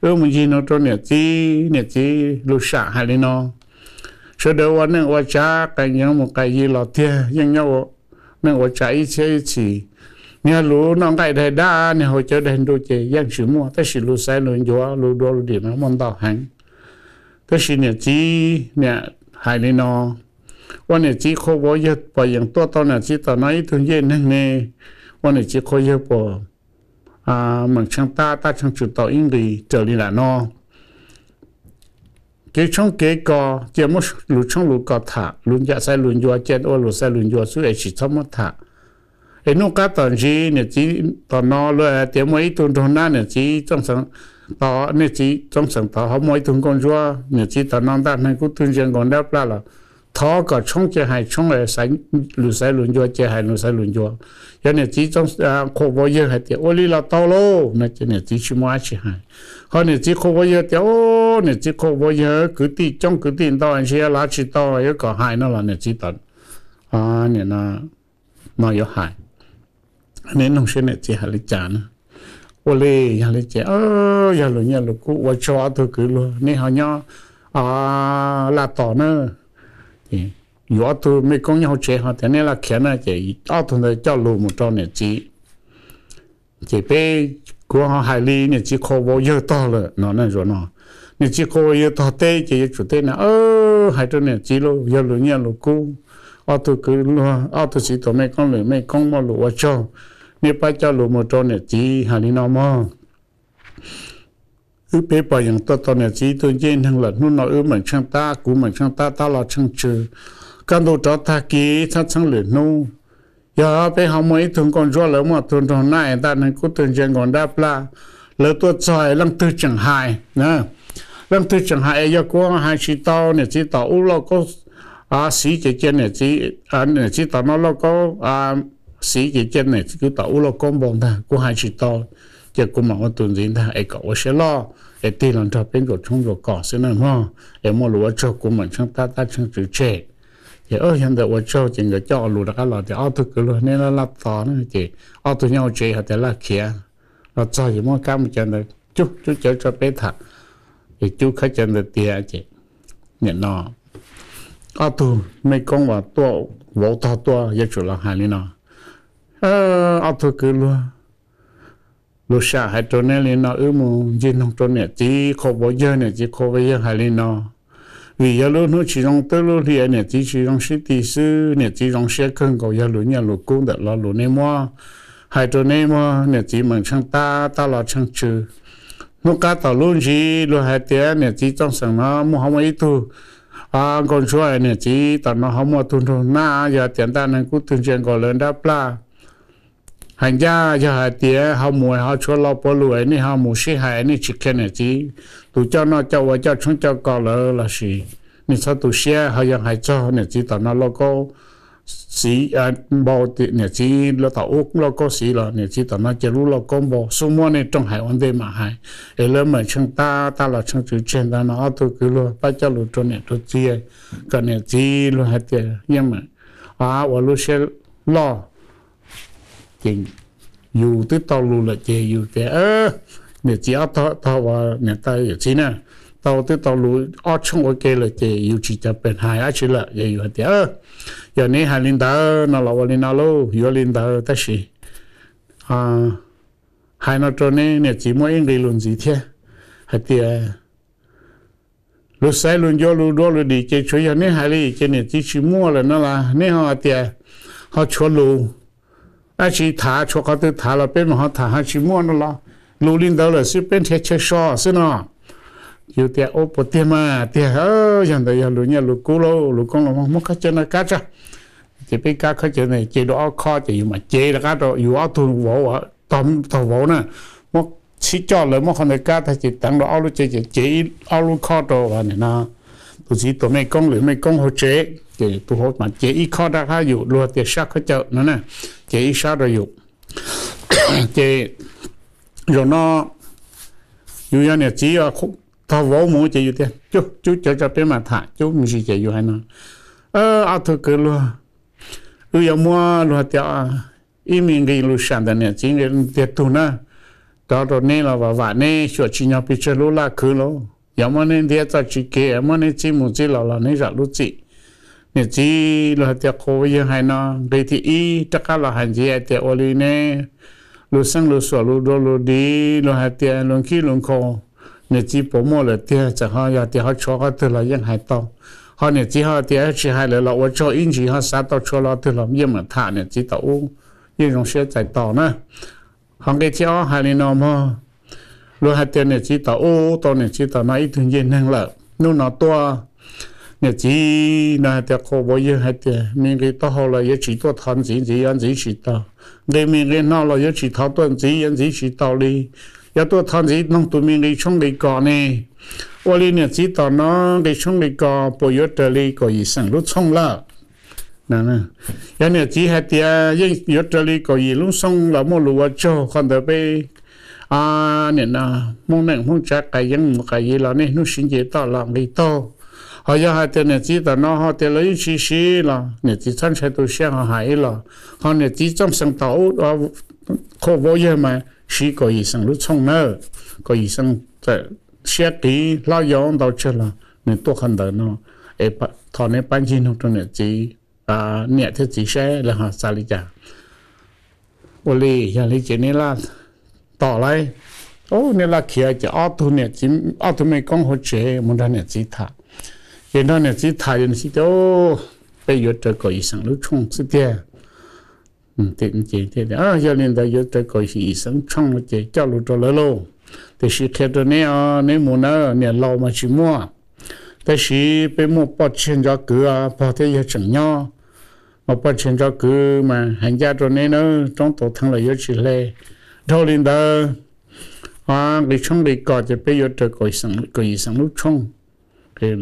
Wb mus ncig noog rau niam txiv, niam txiv lus sam hais li no, sawv daws ua neej ua tsav qee yeeb mus qee yi los tiag yeej nyob ua neej ua tsav ib txhiab ib txhis. Niag lus noj nqaij daig dab, niag haus cawv daig nruj ces yeej tsis muaj, tab sis lus xaiv lus ncuav lus dua lus dim mas muaj ntau heev. Tab sis niam txiv niam hais li no, ua niam txiv qhua vauv yawg pom yeem tuaj tau niam txiv tom no ib tug ncej neeg ne, ua niam txiv qhua yawg puas meem tsheej tab tab tsheej tswv tau ib nqis raws li lam no. Kev tshoob kev kos cia muab lus tshoob lus kos tham, lus xaiv lus ncua cia ua lus xaiv lus ncua xwb es tsis txhob muab tham. Es hnub qab tom ntsis niam txiv tom no luag hais tias muaj ib tug nraug nab niam txiv txooj xeem tod, niam txiv txooj xeem tod ho muaj ib tug nkauj ntsuab niam txiv tom no ntaj neeg kub twg ntsia nkaus nrab plab los thov kom tshoob cia hais tshoob, lus xaiv lus ncua cia hais lus xaiv lus ncua. Yog niam txiv qhua vauv yawg hais tias ua li los tau lauj no ces niam txiv tsis muaj dab tsi hais. Ho niam txiv qhua vauv yawg tias, niam txiv qhua vauv yawg kwv tij coob kwv tij ntau ntsia los tsis tau yuav kom hais no los niam txiv tom no yuav hais. Neb noog seb niam txiv hais li cas na. Ua li yog li ces yog lus nyiaj lus kub ua tsaug ob tug kwv luag, neb ho nyob laj tos na. Yuav ob tug mej koob nyob hauv tsev ho tias neb laj khiav na ces ob tug ntawd coj lus mus rau niam txiv. Ces peb kuv ho hais li niam txiv qhua vauv yawg tog lawm no na, zaum no niam txiv qhua vauv yawg tog teb ces yuav tsum teb na, hais rau niam txiv lauj, yog lus nyiaj lus kub, ob tug kwv luag, ob tug txiv tuam mej koob lwm mej koob muaj lus ua tsaug, neb pab coj lus mus rau niam txiv hais li no mog. Wb peb pom yeem tuaj tau niam txiv ib tug ncej neeg lawm, hnub no wb meem tsheej tab, kuv meem tsheej tab, tab los tsheej tsw, kaj ntug rov tag kis txheeb txheeb lwm hnub. Yog peb ho muaj ib tug nkauj ntsuab, lawv muaj tug nraug nab es ntaj neeg kub twg ntsia nkaus nrab plab, lawv tuaj txog es leej twg tseem hais, leej twg tseem hais es yog kuv hais tsis tau, niam txiv tom ub lauj kaub xiv ces cia niam txiv, niam txiv tom no lauj kaub xiv ces cia niam txiv kwv tom ub lauj kaub npau ntag, kuv hais tsis tau, ces kuv mam ua tus ntxiv ntag es kom ua siab loj es tig los nrog peb ntsuas tshoob ntsuas kos xwb na mog, es muaj lus ua tsaug kuv meem tsheej tab, tab tsheej tswv tseg. Ces yog ntawd ua tsaug ces nkawd coj lus rov qab los tias ob tug kwv luag neb laj laj tos na, ces ob tug nyob hauv tsev hais tias laj khiav, los txog ces muab kab mus cawv ntawd cub cub cawv tso peb tham. Ces cub khawb cawv ntawd tiav ces nim no ob tug mej koob uas tuaj vauv tog tuaj yuav tsum los hais li no, ob tug kwv luag, lus sam hais rau neb li no, wb mus ncig noog rau niam txiv qhua vauv yawg, niam txiv qhua vauv yawg hais li no, vim yog lub hnub tsis zoo twb lub hli niam txiv tsis zoo sib ti xwb, niam txiv zoo siab kawg nkaus, yog lus nyiaj lus kub ntawm lo lus neb muab hais rau neb muab niam txiv meem tsheej tab, tab los tsheej tsw. Hnub qab tom lub ntsis luag hais tias niam txiv txooj xeem no muaj ho muaj ib tug nkauj ntsuab, niam txiv tom no ho muaj tug nraug nab, yog tias ntaj neeg kub twg ntsia nkaus lawv nrab plab. Hais ncaj yog hais tias ho mus ho tshuav lo puav lus es nej ho mus sib hais nej tsis qhia niam txiv, tus coj noj coj ua coj tshoob coj kos lawm lossis nej txhob tu siab, ho yog hais txog niam txiv tom no lauj kaub xiv npau, niam txiv tom ub lauj kaub xiv los niam txiv tom no cia lub lauj kaub npau, xub muab nej rooj hais ua ntej mam hais, es lawv meem tsheej tab, tab los tsheej tswv tseg ntawd no ob tug kwv luag pab coj lus rau niam rau txiv, kom niam txiv luag hais tias yeej meem ua lub siab loj. Ces yus twb tau lus lawm ces yus tias niam txiv ob tog uas niam tais yawm txiv na, tau twb tau lus ob tshooj ua ke lawm ces yus tsis cov pes hais dab tsi lawm, yog yus hais tias yog neb hais li ntawd no los ua li no lauj, yuav li ntawd tab sis hais no rau neb niam txiv muaj ib nqi lus ntxiv thiab, hais tias lus xaiv lus ncua lus dua lus dim ces tsuas yog neb hais li ces niam txiv tsis muaj lawm no las neb ho hais tias ho tshuav lus dab tsi tham, tshuav qhov twg tham los peb mam ho tham, ho tsis muaj no los lus li ntawd lawm xwb, peb nrhiav chaw so xwb no. yus tias, Ua puas tiag mas tiag, yog ntawd yog lus nyiaj lus kub lauj, lus koob lus hmoov, muab khob cawv no kab tso. Ces peb kab khob cawv ntawd ces dua ob khob ces yus mam cev rov qab rau yus ob tug vauv, tog vauv na, muab txhib coj lawv muab qhov ntawd kab tag ces teev rau ob lub cev ces cev ob lub khob rau tus txiv tuam mej koob lwm mej koob hauv tsev ces tus hauv mas cev ib khob rov qab yus, luag tias sab khob cawv no na, cev ib sab rau yus. Ces zaum no yus yog niam txiv tog vauv mus ces yus tias, Cub, cub cawv tso peb mam tham. Cub me ntsis ces yus hais no, Ob tug kwv luag, wb yuav muab luag tias ib me nqi lus sam ntawm niam txiv nqi tiag tug na, cov rau neb los vam vam neb xyuam tsis nyog pes tsawg lub laj khwv lauj. Yog muab neb ntiab txoj tsis kev, muab neb txib mus txib los los neb zam lub txim. Niam txiv luag hais tias qhuas yawg hais no, nqi thib ib rov qab los hais ntxiv hais tias ua li neb lus xeeb lus xuam lus dua lus dig, luag hais tias lus khib lus nkhaus, niam txiv puas muaj lawm tiag, txawm ho yog tias ho tshuav qhov twg los yeej hais tau. Ho niam txiv ho tias tsis hais lawm los ua tsaug ib ntsis, ho xav tau tshuav lo twg los yeej mam tham niam txiv tom ub, yeej zoo siab txais tos na. Ho nqi thib ob hais li no mog, luag hais tias niam txiv tom ub tau niam txiv tom no ib tug ncej neeg lawm, hnub no tuaj niam txiv no hais tias qhuas vauv yawg hais tias me nqi taub hau los yuav tsis tuaj thov ntxiv, ntxiv yuav ntxiv tsis tau. Nqi me nqi no los yuav tsis thov tuaj ntxiv, yuav ntxiv tsis tau li. Yuav tuaj thov ntxiv noog tus me nqi tshoob nqi kos ne. Ua li niam txiv tom no nqi tshoob nqi kos puas yuav raws li kaum yim xeem lub txhooj lawm? Yog niam txiv hais tias yeej yuav raws li kaum yim lub xyoo los muaj lus ua tsaug, qhov ntawd peb nim no Hmoob neej Hmoob tsav qas yeeb mus qas yiv los nej hnub siv nce toj los nqis taug. Ho yog hais tias niam txiv tom no ho tias lawv yeej tsis siv los niam txiv txhob ntshai tu siab ho hais ib los. Ho niam txiv txooj xeem tom ub qhuas vauv yawg mas siv kaum yim xeem lub txhooj nawb. Kaum yim xeem txawm siab qiv hlob yau ntau tsawg los nws tuaj qhov ntawd no. Es thov neb pab ncig noog rau niam txiv, niam thiab txiv saib lawv ho xav li cas. Ua li yog li ces neb laj tom lauj, neb laj khiav ces ob tug niam txiv, ob tug mej koob hauv tsev mus nrog niam txiv tham. Ces nrog niam txiv tham, niam txiv tias peb yuav raws kaum yim xeem lub tshooj xwb tiag. Yog li ntawd yuav raws kaum yim xeem lub tshooj ces coj lus rau lawv lauj. Tiam sis qhia rau neb os, neb mus na, niam laus mas tsis muaj, tab sis peb muaj poj tseg ntso kwv, pog thiab yawg tseem nyob. Mas poj tseg ntso kwv mas hais ncaj rau neb nawb, roob tau theej los yuav tsis hle. Dhau li ntawd, nqi tshoob nqi kos ces peb yuav raws kaum yim xeem lub tshooj.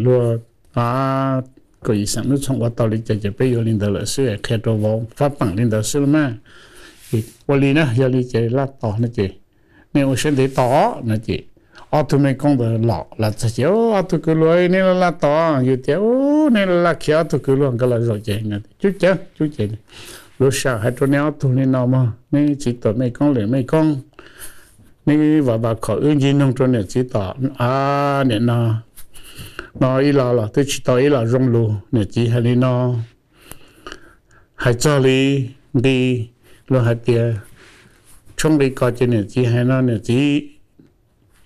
Luag kaum yim xeem lub tshooj ua tau li cas ces peb yuav li ntawd lawm xwb, qhia rau vauv fab peem li ntawd xwb los mas. Ua li na, yog li ces laj tos no ces nej ua siab ntev tos no ces ob tug mej koob ntawd los lawv txog ces, Ob tug kwv luag, neb laj laj tos. Yus tias, Neb laj laj khiav, ob tug kwv luag nkawd los zaum ces, Cub cawv, cub ces, luag sam hais rau neb ob tug li no mog, neb txiv tuam mej koob lwm mej koob, neb vam vam khom wb ncig noog rau niam txiv tom, niam no, no ib los los twb tsis tau ib los zoo lus. Niam txiv hais li no, hais txog li nqi, luag hais tias tshoob nqi kos ces niam txiv hais no, niam txiv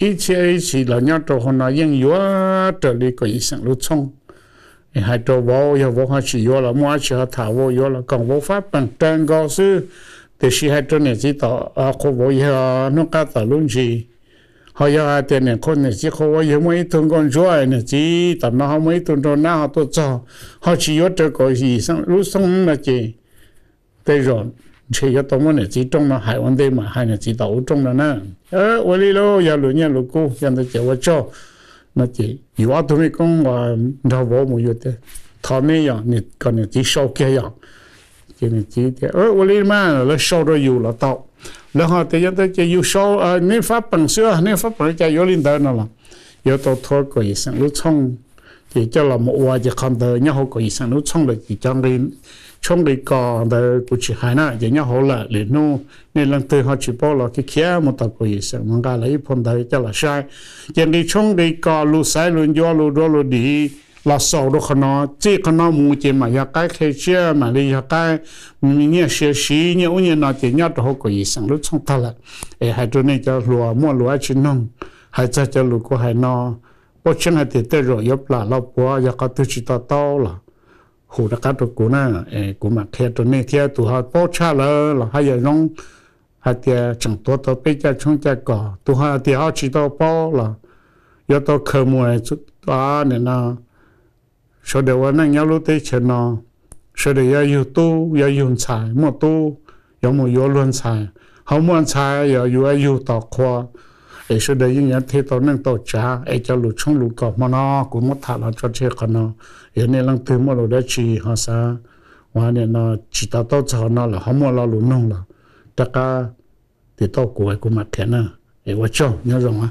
ib txhiab ib txhis los nyob rau hauv no yeej yuav raws li kaum yim xeem lub tshooj. Hais rau vauv, yog vauv ho tsis yuav los muaj dab tsi ho tham, vauv yuav los koom vauv fab peem raws nkaus xwb. Tiam sis hais rau niam txiv tom qhuas vauv yawg hnub qab tom lub ntsis, ho yog hais tias niam qhuas, niam txiv qhuas vauv yawg muaj ib tug nkauj ntsuab, niam txiv tom no ho muaj ib tug nraug nab ho tuaj txog, ho tsis yuav raws kaum yim xeem lub tshooj no ces tej zaum ntshe yuav tau muab niam txiv rooj no hais ua ntej mam hais niam txiv tom ub rooj no na. Ua li lauj, yog lus nyiaj lus kub, yog ntawd ces ua tsaug no ces yus ob tug mej koob uas nrog vauv mus yus tias, Thov neb yog kom niam txiv sau kiag yom. Ces niam txiv tias, Ua li mas, lawv sau rau yus los tau. Lawv ho tias, Yog ntawd ces yus sau, neb fab peem xwb, neb fab peem li cas yuav li ntawd no los yuav tau thuav kaum yim xeem lub tshooj ces coj los mus ua, ces qhov ntawd nyob hauv kaum yim xeem lub tshooj lawm ces cov nqi tshoob nqi kos ntawd kuv tsis hais na, ces nyob hauv lawm. Lwm hnub nej leej twg ho tsis paub los khiav khiav mus tom kaum yim xeem mus nqa lawv ib phau ntawv coj los saib. Ces nqi tshoob nqi kos, lus xaiv lus ncua, lus dua lus dig los xaus rau qhov no, txij qhov no mus ces mam yog qaib qhia tsiaj, mam li yog qaib nyiaj sia siv, nyiaj ub nyiaj no ces nyob rau hauv kaum yim xeem lub tshooj tag lawm. Es hais rau nej cov hluas muaj lus dab tsi noog, hais txog cov lus kuv hais no, paub tseeb hais tias tej zaum yuav plam los puav, yog qhov twg tsis to taub los hu rov qab rau kuv na, kuv mam qhia rau nej thiab. Tus ho paub tshaj lawm los haj yam zoo, hais tias tseem tuav tau peb caj tshoob caj kos. Tus ho tias ho tsis tau paub los yuav tau khaws mus, nim no sawv daws ua neej nyob lub teb chaws no, sawv daws yuav yug tub yuav yug ntxhais, muaj tub yuav mus yuav luag ntxhais, ho muaj ntxhais yog yuav yug tos qhua, es sawv daws yeej yuav thiaj tau neej tau tsav. Es cov lus tshoob lus kos hmo no kuv muab tham los tso tseg qhov no. Yog nej leej twg muaj lus dab tsi ho xav, ua nim no tsis to taub txog no los ho muaj lo lus nug los rov qab tiv tauj kuv, kuv mam qhia na. Es ua tsaug, nyob zoo.